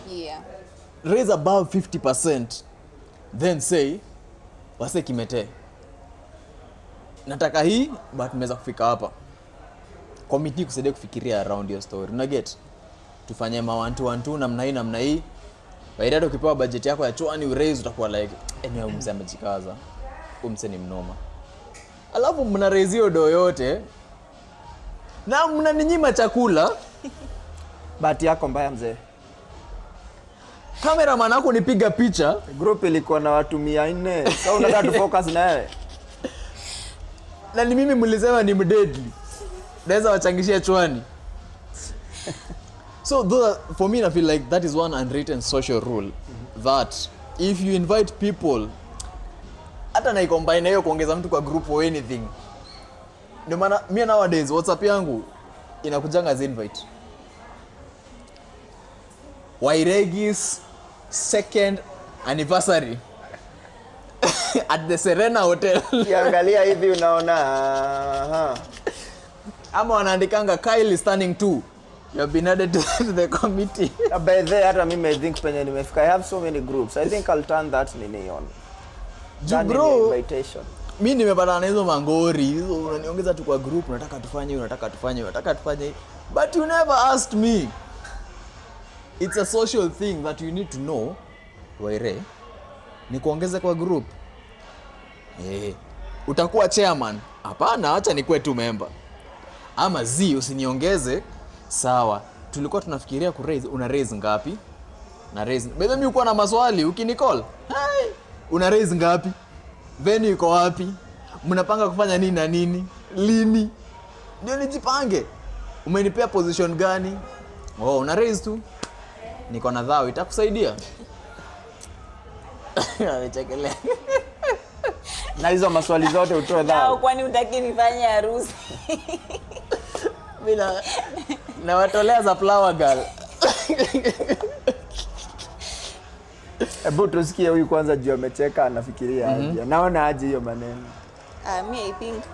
Raise above 50%. Then say wase kimete. Nataka hii but nimeweza kufika hapa. Committee kusaidia kufikiria around your story. Una get? Tufanye ma 1 2 1 2 namna hii namna hii. Baada ukipewa budget yako ya chwani uraise utakuwa like enyewe mzee amejikaza. Huyu mzee ni mnoma. Alafu mna raise hiyo do yote na mnaninyima chakula. Bahati yako mbaya mzee. Cameraman wako nipiga picha. Group ilikuwa na watu 400. Sasa unataka tu focus na wewe. Na ni mimi mlisema ni mdeadly. Naweza wachangishia chwani. So those are, for me I feel like that is one unwritten social rule that if you invite people hata na combine hiyo kuongeza mtu kwa group or anything. Ndio maana mimi nowadays WhatsApp yangu inakujanga as invite. Wairegis second anniversary at the Serena Hotel. Ukiangalia hivi unaona, aha. Ama wanaandikanga Kyle is turning 2. You have been added to the committee. By the way, hata mimi I think penye nimefika, I have so many groups. I think I'll turn that nini on. Ju Turn bro, invitation. Mi nimepatana na hizo mangori hizo, unaniongeza tu kwa group, unataka tufanye hii, unataka tufanye hii, unataka tufanye hii, but you never asked me. It's a social thing that you need to know. Waire, nikuongeze kwa group, utakuwa chairman? Hapana, acha nikuwe tu member. Ama z usiniongeze. Sawa, tulikuwa tunafikiria ku raise, una raise ngapi? Na raise by the way, uko na maswali ukinicall. Hey, una raise ngapi? Venue iko wapi? Mnapanga kufanya nini na nini, lini? Ndio nijipange. Umenipea position gani? Oh, una raise tu, niko na dhao itakusaidia. Amechekelea. Na hizo maswali zote utoe Nao, dhao. kwani utaki nifanye harusi? Mimi nawatolea za flower girl. Hebu tusikie huyu kwanza juu amecheka, anafikiria aje, naona aje hiyo maneno. Me I think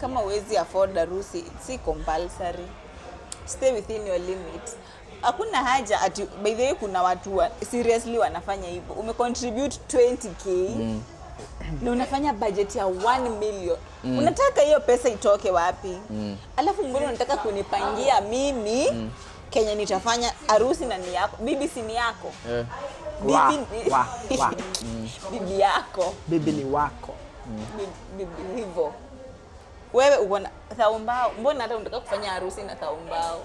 kama huwezi afford harusi, si compulsory. Stay within your limit. Hakuna haja ati, by the way, kuna watu seriously wanafanya hivyo. Umecontribute 20K na unafanya budget ya 1 million. Unataka hiyo pesa itoke wapi? Alafu mbona unataka kunipangia mimi Kenya nitafanya harusi na ni yako? Bibi si ni yako? Bibi Wa, wa, wa. Bibi yako. Bibi ni wako. Bibi hivyo. Wewe uko na thao mbao. Mbona hata unataka kufanya harusi na thao mbao?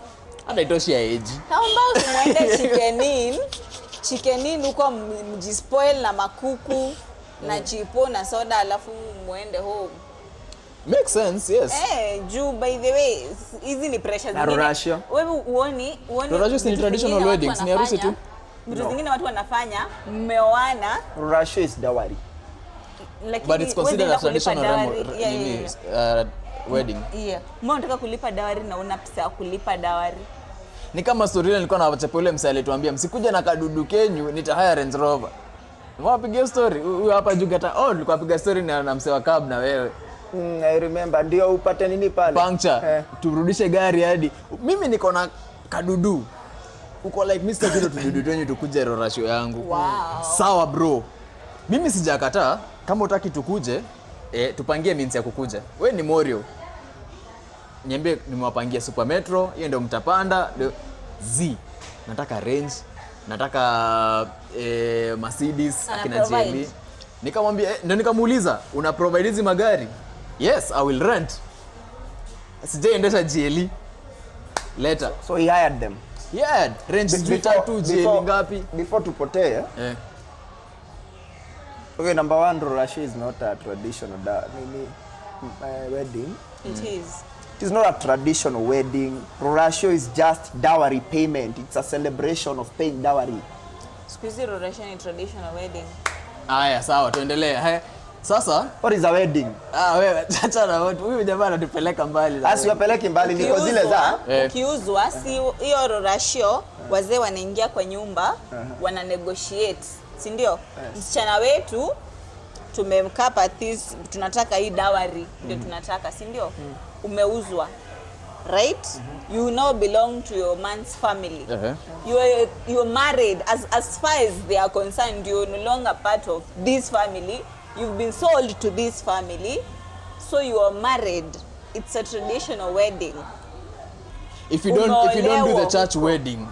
Hata itoshi ya age. Thao mbao si muende Chicken Inn. Chicken Inn huko mjispoil na makuku na chipo na soda, alafu muende home. Makes sense, yes. Juu by the way, hizi ni pressure Na zingine. ruracio? Wewe uoni Ruracio si ni vitu traditional zingine watu weddings, ni harusi tu. Vitu No. zingine watu wanafanya, mmeoana, Ruracio is dowry. lakini But it's considered huwezi a enda kulipa traditional dowry. Yeah, nini, yeah, wedding. Yeah. Mbona unataka kulipa dowry na una pesa ya kulipa dowry? Ni kama story ile nilikuwa nawachapa, ule msee alituambia msikuja na kadudu kenyu, nitahire Range Rover. Nimewapigia story huyu hapa juu gata. Oh, nilikuwa napiga story na msee wa cab na wewe. I remember, ndio upate nini pale? Puncture. Turudishe gari hadi. Mimi niko na kadudu. Uko like Mr. Kilo, tududu twenyu tukuje rorasho yangu. Wow. Sawa bro. Mimi sijakataa, kama utaki tukuje, tupangie means ya kukuja. We ni Morio. Niambie nimewapangia Super Metro, hiyo ndio mtapanda, ndio Z. Nataka Range, nataka Mercedes, Ana akina provide. GLE. Nikamwambia ndio nikamuuliza, una provide hizi magari? Yes, I will rent. Sijaendesha GLE. Leta. So he hired them. Yeah, range sijui tatu, GLE ngapi? Before tupotee, Okay, number one, Ruracio is not a traditional nini, wedding. It is. It is not a traditional wedding. Ruracio is just dowry payment. It's a celebration of paying dowry. Siku hizi Ruracio ni traditional wedding. Aya, sawa, tuendelee. Haya. Sasa, What is a wedding? Wewe acha na watu. Huyu jamaa anatupeleka mbali. Asiwapeleki mbali, niko zile za Ukiuzwa, si hiyo Ruracio, wazee wanaingia kwa nyumba, wana negotiate, si ndio? Msichana wetu tumemkapa this, tunataka hii dowry, ndio tunataka, si ndio? Umeuzwa. Right? You now belong to your man's family. You are married. As far as they are concerned, you're no longer part of this family. You've been sold to this family. So you are married. It's a traditional wedding. If you don't do the Umeolewa. church wedding,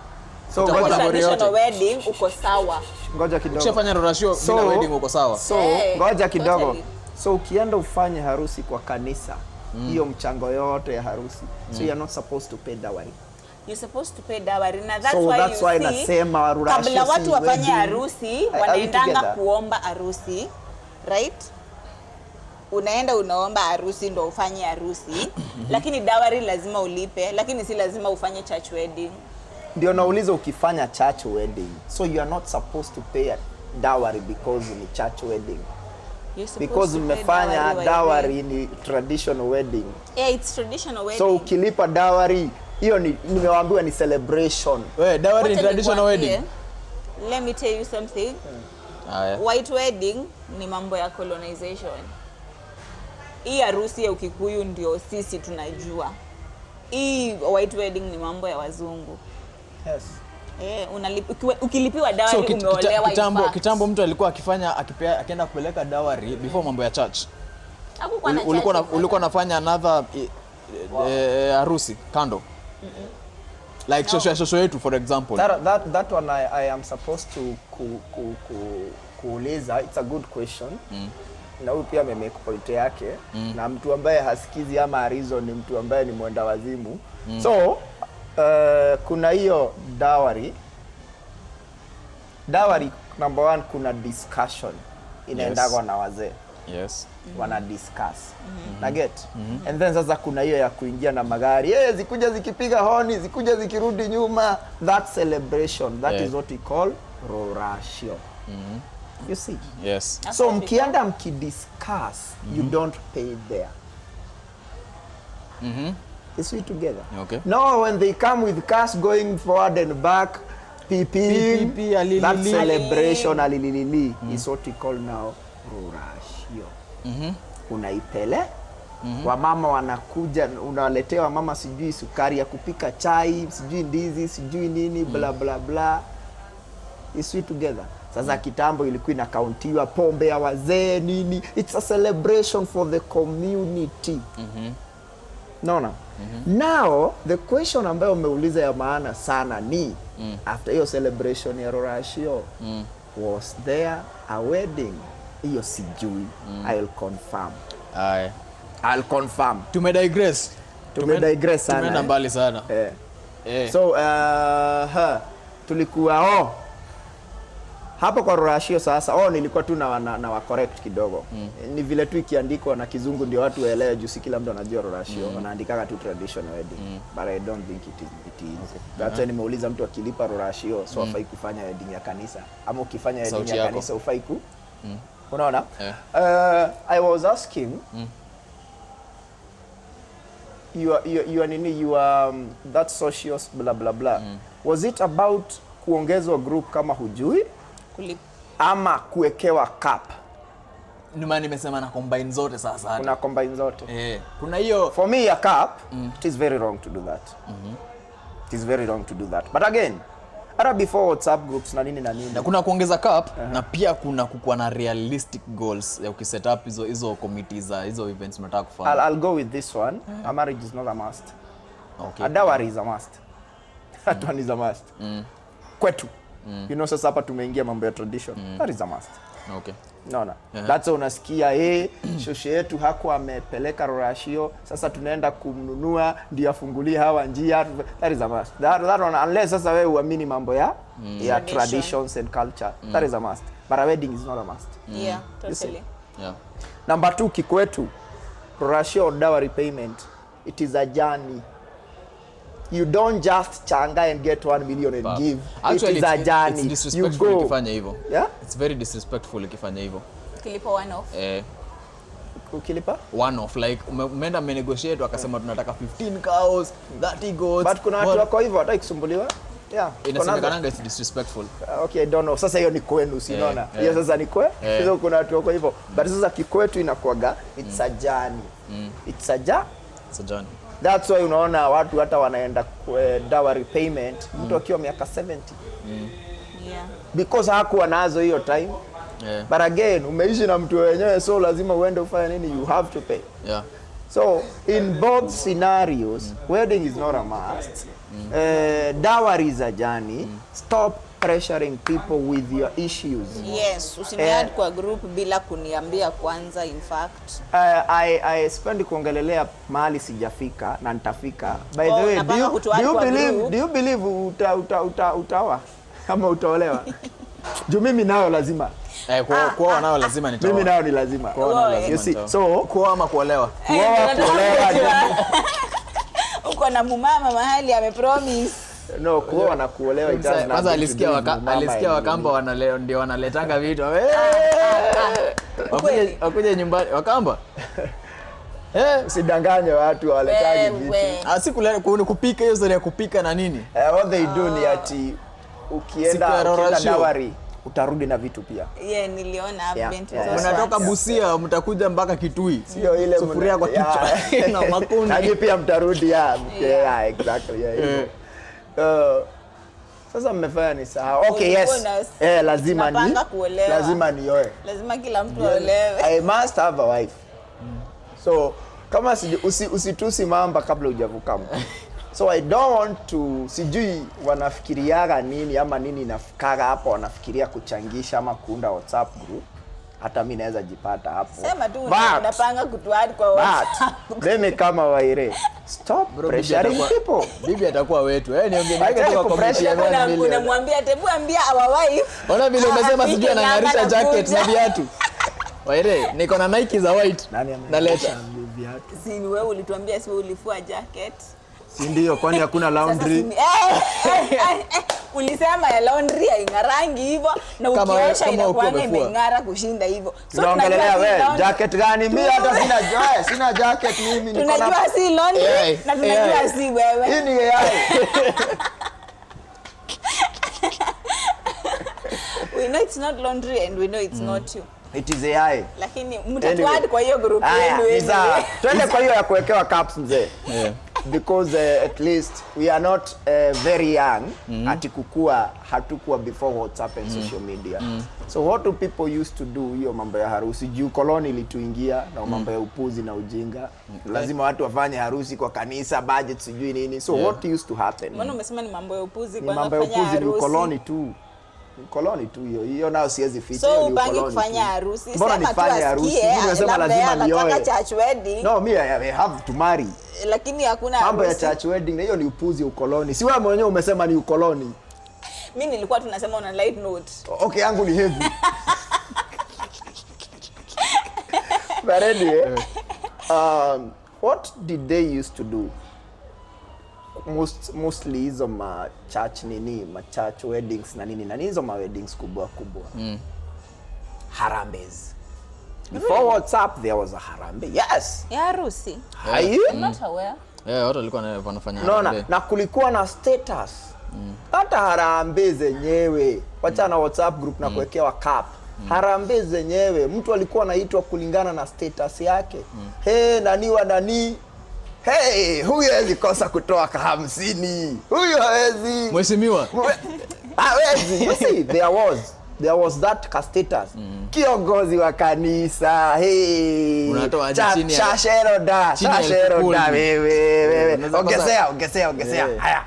So, utakuwa ngoja- na ngori yote. Traditional wedding uko sawa. Ngoja kidogo. Ukishafanya ruracio bila wedding uko sawa. So, ngoja kidogo. Totally. So ukienda ufanye harusi kwa kanisa, hiyo mchango yote ya harusi. So you are not supposed to pay dowry. You're supposed to pay dowry. Na that's So why that's you why see, nasema ruracio kabla si watu wafanye wedding. harusi, Are we wanaendanga together? kuomba harusi, right? Unaenda unaomba harusi ndo ufanye harusi, lakini dowry lazima ulipe, lakini si lazima ufanye church wedding. Ndio nauliza, ukifanya church wedding, so you are not supposed to pay a dowry because ni church wedding. You're supposed Because to pay mmefanya dowry, dowry ni traditional wedding. Yeah, it's traditional wedding. So ukilipa dowry hiyo ni, nimewaambiwa ni celebration. Wewe, dowry ni Wacha traditional nikwambie, wedding. Let me tell you something. Haya. White wedding ni mambo ya colonization. Hii harusi ya Ukikuyu ndio sisi tunajua. Hii white wedding ni mambo ya wazungu. Yes. Ukilipiwa dowry So umeolewa in kitambo, fact. kitambo mtu alikuwa akifanya akipea, akienda kupeleka dowry before mambo ya church. Hakukuwa na church. Ulikuwa nafanya another harusi kando, like shosho ya shosho yetu, for example? That one I am supposed to kuuliza. It's a good question. Na huyu pia amemake point yake, na mtu ambaye hasikizi ama reason ni mtu ambaye ni mwenda wazimu. So kuna hiyo dowry. Dowry number one, kuna discussion inaendagwa na wazee, wana discuss, na get, and then sasa kuna hiyo ya kuingia na magari, zikuja zikipiga honi, zikuja zikirudi nyuma, that celebration, that is what we call ruracio, you see? Yes. So mkienda mkidiscuss, you don't pay there. Is we together? Okay. No, when they come with cars going forward and back, peeping, PP, alilili. that celebration, alilili, is what we call now ruracio. Unaipele, wamama wanakuja, unawaletea wamama sijui sukari ya kupika chai, sijui ndizi, sijui nini, bla bla bla. Is we together? Sasa kitambo ilikuwa inakauntiwa pombe ya wazee, nini. It's a celebration for the community. Naona now the question ambayo umeuliza ya maana sana ni, after hiyo celebration ya ruracio, was there a wedding? Hiyo sijui. I'll confirm. Aye. I'll confirm. Tumedigress. Tumedigress sana, Tumeenda eh. mbali sana. Eh. Eh. So tulikuwa, oh, hapo kwa ruracio sasa. Oh, nilikuwa tu na wa correct kidogo. Ni vile tu ikiandikwa na Kizungu ndio watu waelewe, juu si kila mtu anajua ruracio, wanaandikaga tu traditional wedding, but I don't think it is. That's why nimeuliza, mtu akilipa ruracio, so afai kufanya wedding ya kanisa, ama ukifanya wedding Sauti ya yako. kanisa ufai ku, unaona? Eh. I was asking you are nini, you are that social blah blah blah. Was it about kuongezwa group kama hujui ama kuwekewa cap? Ndio maana nimesema na combine zote sasa hata. Kuna combine zote. Eh, kuna hiyo. For me, a cap, it is very wrong to do that. It is very wrong to do that. But again, hata before WhatsApp groups na nini na nini, Na kuna kuongeza cap, na pia kuna kukuwa na realistic goals ya ukiset up hizo committee za hizo events unataka kufanya. I'll go with this one. A marriage is not a must. Okay. A dowry is a must. That one is a must kwetu. Sasa hapa tumeingia mambo ya tradition. That is a must. Naona that's why unasikia, shosho yetu hakuwa amepeleka ruracio, sasa tunaenda kumnunua ndio afungulie hawa njia. That is a must. That one, unless sasa wewe uamini mambo ya Tradition. Traditions and culture, that is a must, but a wedding is not a must. Yeah, You see? totally. Number two, kikwetu, ruracio or dowry payment, it is a journey. You don't just changa and get 1 million and But give. actually, It is a journey. it's You disrespectful go ukifanya hivyo. Yeah? It's very disrespectful ukifanya hivyo. Ukilipa one off. Eh, Ukilipa one off, like umeenda mmenegotiate, wakasema tunataka 15 cows, 30 goats. But kuna watu wako hivyo, hataki kusumbuliwa, yeah. Kuna Inasemekananga it's disrespectful. Okay, I don't know. Sasa hiyo ni kwenu, si unaona? Eh. Hiyo sasa ni kwe. Eh. Sasa kuna watu wako hivyo. But sasa kikwetu inakuwaga it's a journey. It's a ja It's a journey. That's why unaona watu hata wanaenda dowry payment mtu akiwa miaka 70, because hakuwa nazo hiyo time. But again, umeishi na mtu wenyewe, so lazima uende ufanye nini? You have to pay. So in both scenarios, wedding is not a must. Dowry is a journey. Stop pressuring people with your issues. Yes, usiniadd kwa group bila kuniambia kwanza, in fact. I sipendi kuongelelea mahali sijafika na nitafika. By Oh, the way, do unapanga you, kutuadd do you kwa believe, group? do you believe utaoa ama utaolewa? Juu mimi nayo lazima. Eh, kuoa nayo lazima nitaoa. Mimi nayo ni lazima. Kuoa nayo lazima You see, nitaoa. so Kuoa ama kuolewa? Kuoa, kuolewa. Uko na mumama mahali amepromise. No, kuoa na kuolewa, it has Kwanza nothing to alisikia do with mama alisikia and Wakamba nini. ndio wanaletanga vitu. Wakuje nyumbani Wakamba. Usidanganye watu, hawaletaji vitu. Wewe. Ah, si kupika, hiyo story ya kupika na nini. What they do ni ati Siku ukienda ya ukienda ruracio. dowry utarudi na vitu pia. Yeah, niliona I've been to those Mnatoka ones. Busia mtakuja mpaka Kitui. Sio ile Sufuria kwa kichwa na makundi. Nanyi pia mtarudi, yeah, exactly, yeah, hivyo. Sasa mmefanya ni sahau. Okay, Ulikuwa yes. unapanga Lazima ni kuolewa. lazima nioe. Lazima kila mtu aolewe. I must have a wife. So kama usitusi mamba kabla hujavuka mto. So I don't want to, sijui wanafikiriaga nini ama nini inafikaga hapo, wanafikiria kuchangisha ama kuunda WhatsApp group. Hata mi naweza jipata hapo. Sema tu unapanga kutuadd kwa WhatsApp. But mimi kama Waire, stop Bro, bibi pressuring people. Bibi atakuwa wetu. Eh, niongee Acha niongee kwa kupressure. committee ya 1 million. Unamwambia tebu ambia our wife. Ona vile umesema Afike sijui anang'arisha nyama na jacket na kuja. viatu. Waire, niko na Nike za white. Nani Naleta. ameangusha viatu? Si ni wewe ulituambia, si wewe ulifua jacket. Si ndio? Kwani hakuna Sasa laundry? si ulisema ya laundry haing'arangi hivyo na Kama ukiosha kama ukiwa inakuanga umefua. imeng'ara kushinda hivyo. So Tunaongelelea tunajua si wewe laundry. jacket gani? Mimi hata sina joy, sina jacket mimi, niko na Tunajua si laundry AI, na tunajua AI. si wewe. Hii ni AI. We know it's not laundry and we know it's not you. It is AI. Lakini Anyway. mtatuadd kwa hiyo group Aya, yenu ni anyway. sawa. Twende kwa hiyo ya kuwekewa caps, mzee. Yeah. Because at least we are not very young. Ati kukua hatukuwa before WhatsApp and social media. So what do people used to do hiyo mambo ya harusi? Juu koloni ilituingia na mambo ya upuzi na ujinga. Lazima watu wafanye harusi kwa kanisa, budget sijui nini. So what used to happen? Mbona umesema ni mambo ya upuzi Ni kwanza mambo ya kufanya upuzi, ni harusi? ukoloni tu. Ukoloni tu hiyo. Hiyo nayo siwezi ficha. So Hiyo ni upangi ukoloni kufanya tu. harusi. Mbona Sema tu nifanye harusi? asikie, Mimi nimesema labda yeye lazima anataka nioe. church wedding. No, me I have to marry. Lakini hakuna Mambo ya harusi. church wedding na hiyo ni upuzi, ukoloni. Si wewe mwenyewe umesema ni ukoloni. Mimi nilikuwa tunasema on a light note. Okay, yangu ni heavy. But anyway, what did they used to do? Mostly hizo ma church nini, ma church weddings na nini na nini, hizo ma weddings kubwa kubwa. Harambees. Before WhatsApp there was a harambee. Yes. Ya harusi. Hai? I'm not aware. Yeah, watu walikuwa wanafanya Unaona, harambee. na kulikuwa na status. Hata harambee zenyewe, wachana na WhatsApp group na kuwekewa cap. Harambee zenyewe mtu alikuwa anaitwa kulingana na status yake. Hey, nani wa nani? Hey, huyu hawezi kosa kutoa ka 50. Huyu hawezi. Mheshimiwa. Hawezi. You see, there was that ka status. Kiongozi wa kanisa. Hey. Unatoa aje chini ya- Shasheroda, chini ya elfu shasheroda kumi. wewe wewe. Unaweza kosa- Ongezea, ongezea, ongezea. Yeah. Haya,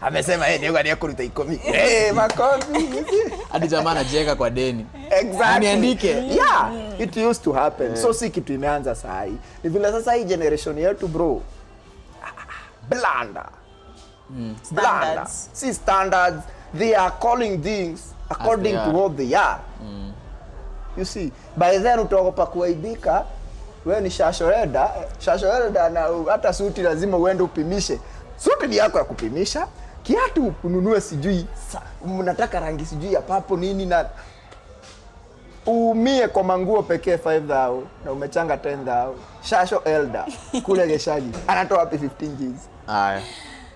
amesema yeye ndio aliyekuruta 10. Eh, makofi. Hadi jamaa anajiweka kwa deni. Exactly. Niandike. Yeah, it used to happen. So si kitu imeanza saa hii. Ni vile sasa hii generation yetu bro. Blunder. Blunder. Standards. Si standards. They are calling things according they to are. what they are. You see, by then utaogopa kuaibika. Wewe ni shashoreda, shashoreda na hata suti lazima uende upimishe. Suti ni yako ya kupimisha. Kiatu ununue sijui, mnataka rangi sijui ya papo nini na uumie kwa manguo pekee 5000 na umechanga 10000. Shasho elder kule Geshagi anatoa wapi 15 Gs? Haya.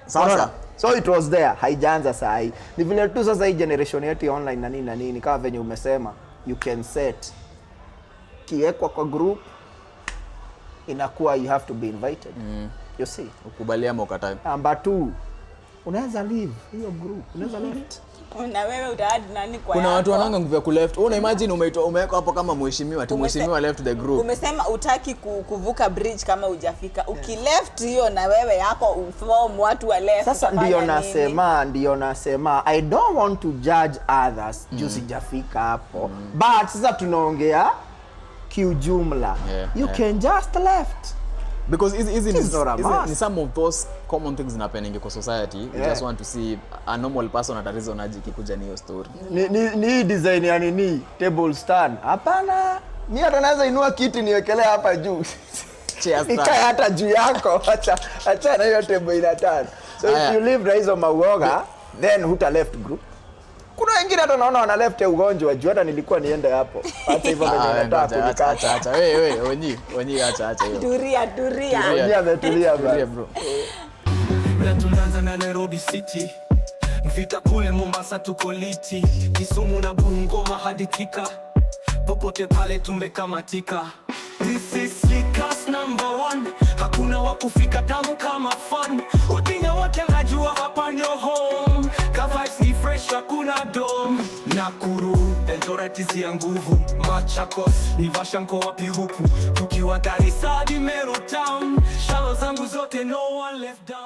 Sasa Sasa so it was there, haijaanza saa hii. Ni vile tu sasa hii generation yetu ya online na nini na nini, kama venye umesema you can set kiwekwa kwa group inakuwa you have to be invited. You see? Ukubali ama ukatae. Number 2, unaweza leave hiyo group, unaweza left. Na wewe utaadd nani kwa Kuna watu yako? wananga nguvu ya kuleft. Wewe una imagine umeitwa, umewekwa hapo kama mheshimiwa, ati mheshimiwa left the group. Umesema utaki kuvuka bridge kama hujafika. Ukileft hiyo na wewe yako uform watu wa left. Sasa utafanya ndio nini? nasema I don't want to judge others juu sijafika hapo. But sasa tunaongea kiujumla. You can just left. Because hizi It is not a must. ni some of those common things happening kwa society. We just want to see a normal person at a reason aje ikikuja ni hiyo story. Ni hii design ya nini? Table stand. Hapana. Mi hata naweza inua kiti niekelee hapa juu. Chair stand. Ikae hata juu yako. Acha na hiyo table ina turn. So if Aya. you live na hizo mauoga, then huta left group. Kuna wengine hata naona wana left ya ugonjwa juu hata nilikuwa niende hapo. Hata hivyo venye unataka Acha, acha, kunikata. acha. Wewe, onyi, acha, acha hiyo. Turia, turia. Turia. Onyi ametulia Turia, bro. bro. Na tunaanza na Nairobi City. Mfita kule Mombasa tuko liti. Kisumu na Bungoma hadi Thika. Popote pale tumekamatika. This is Slickers number 1. Hakuna wa kufika tamu kama fun. Wakenya wote najua hapa ndio home. Ka vibes ni fresh hakuna dom. Nakuru, Eldoret ya nguvu. Machakos, Naivasha nko wapi huku. Tukiwa Garissa hadi Meru. left down.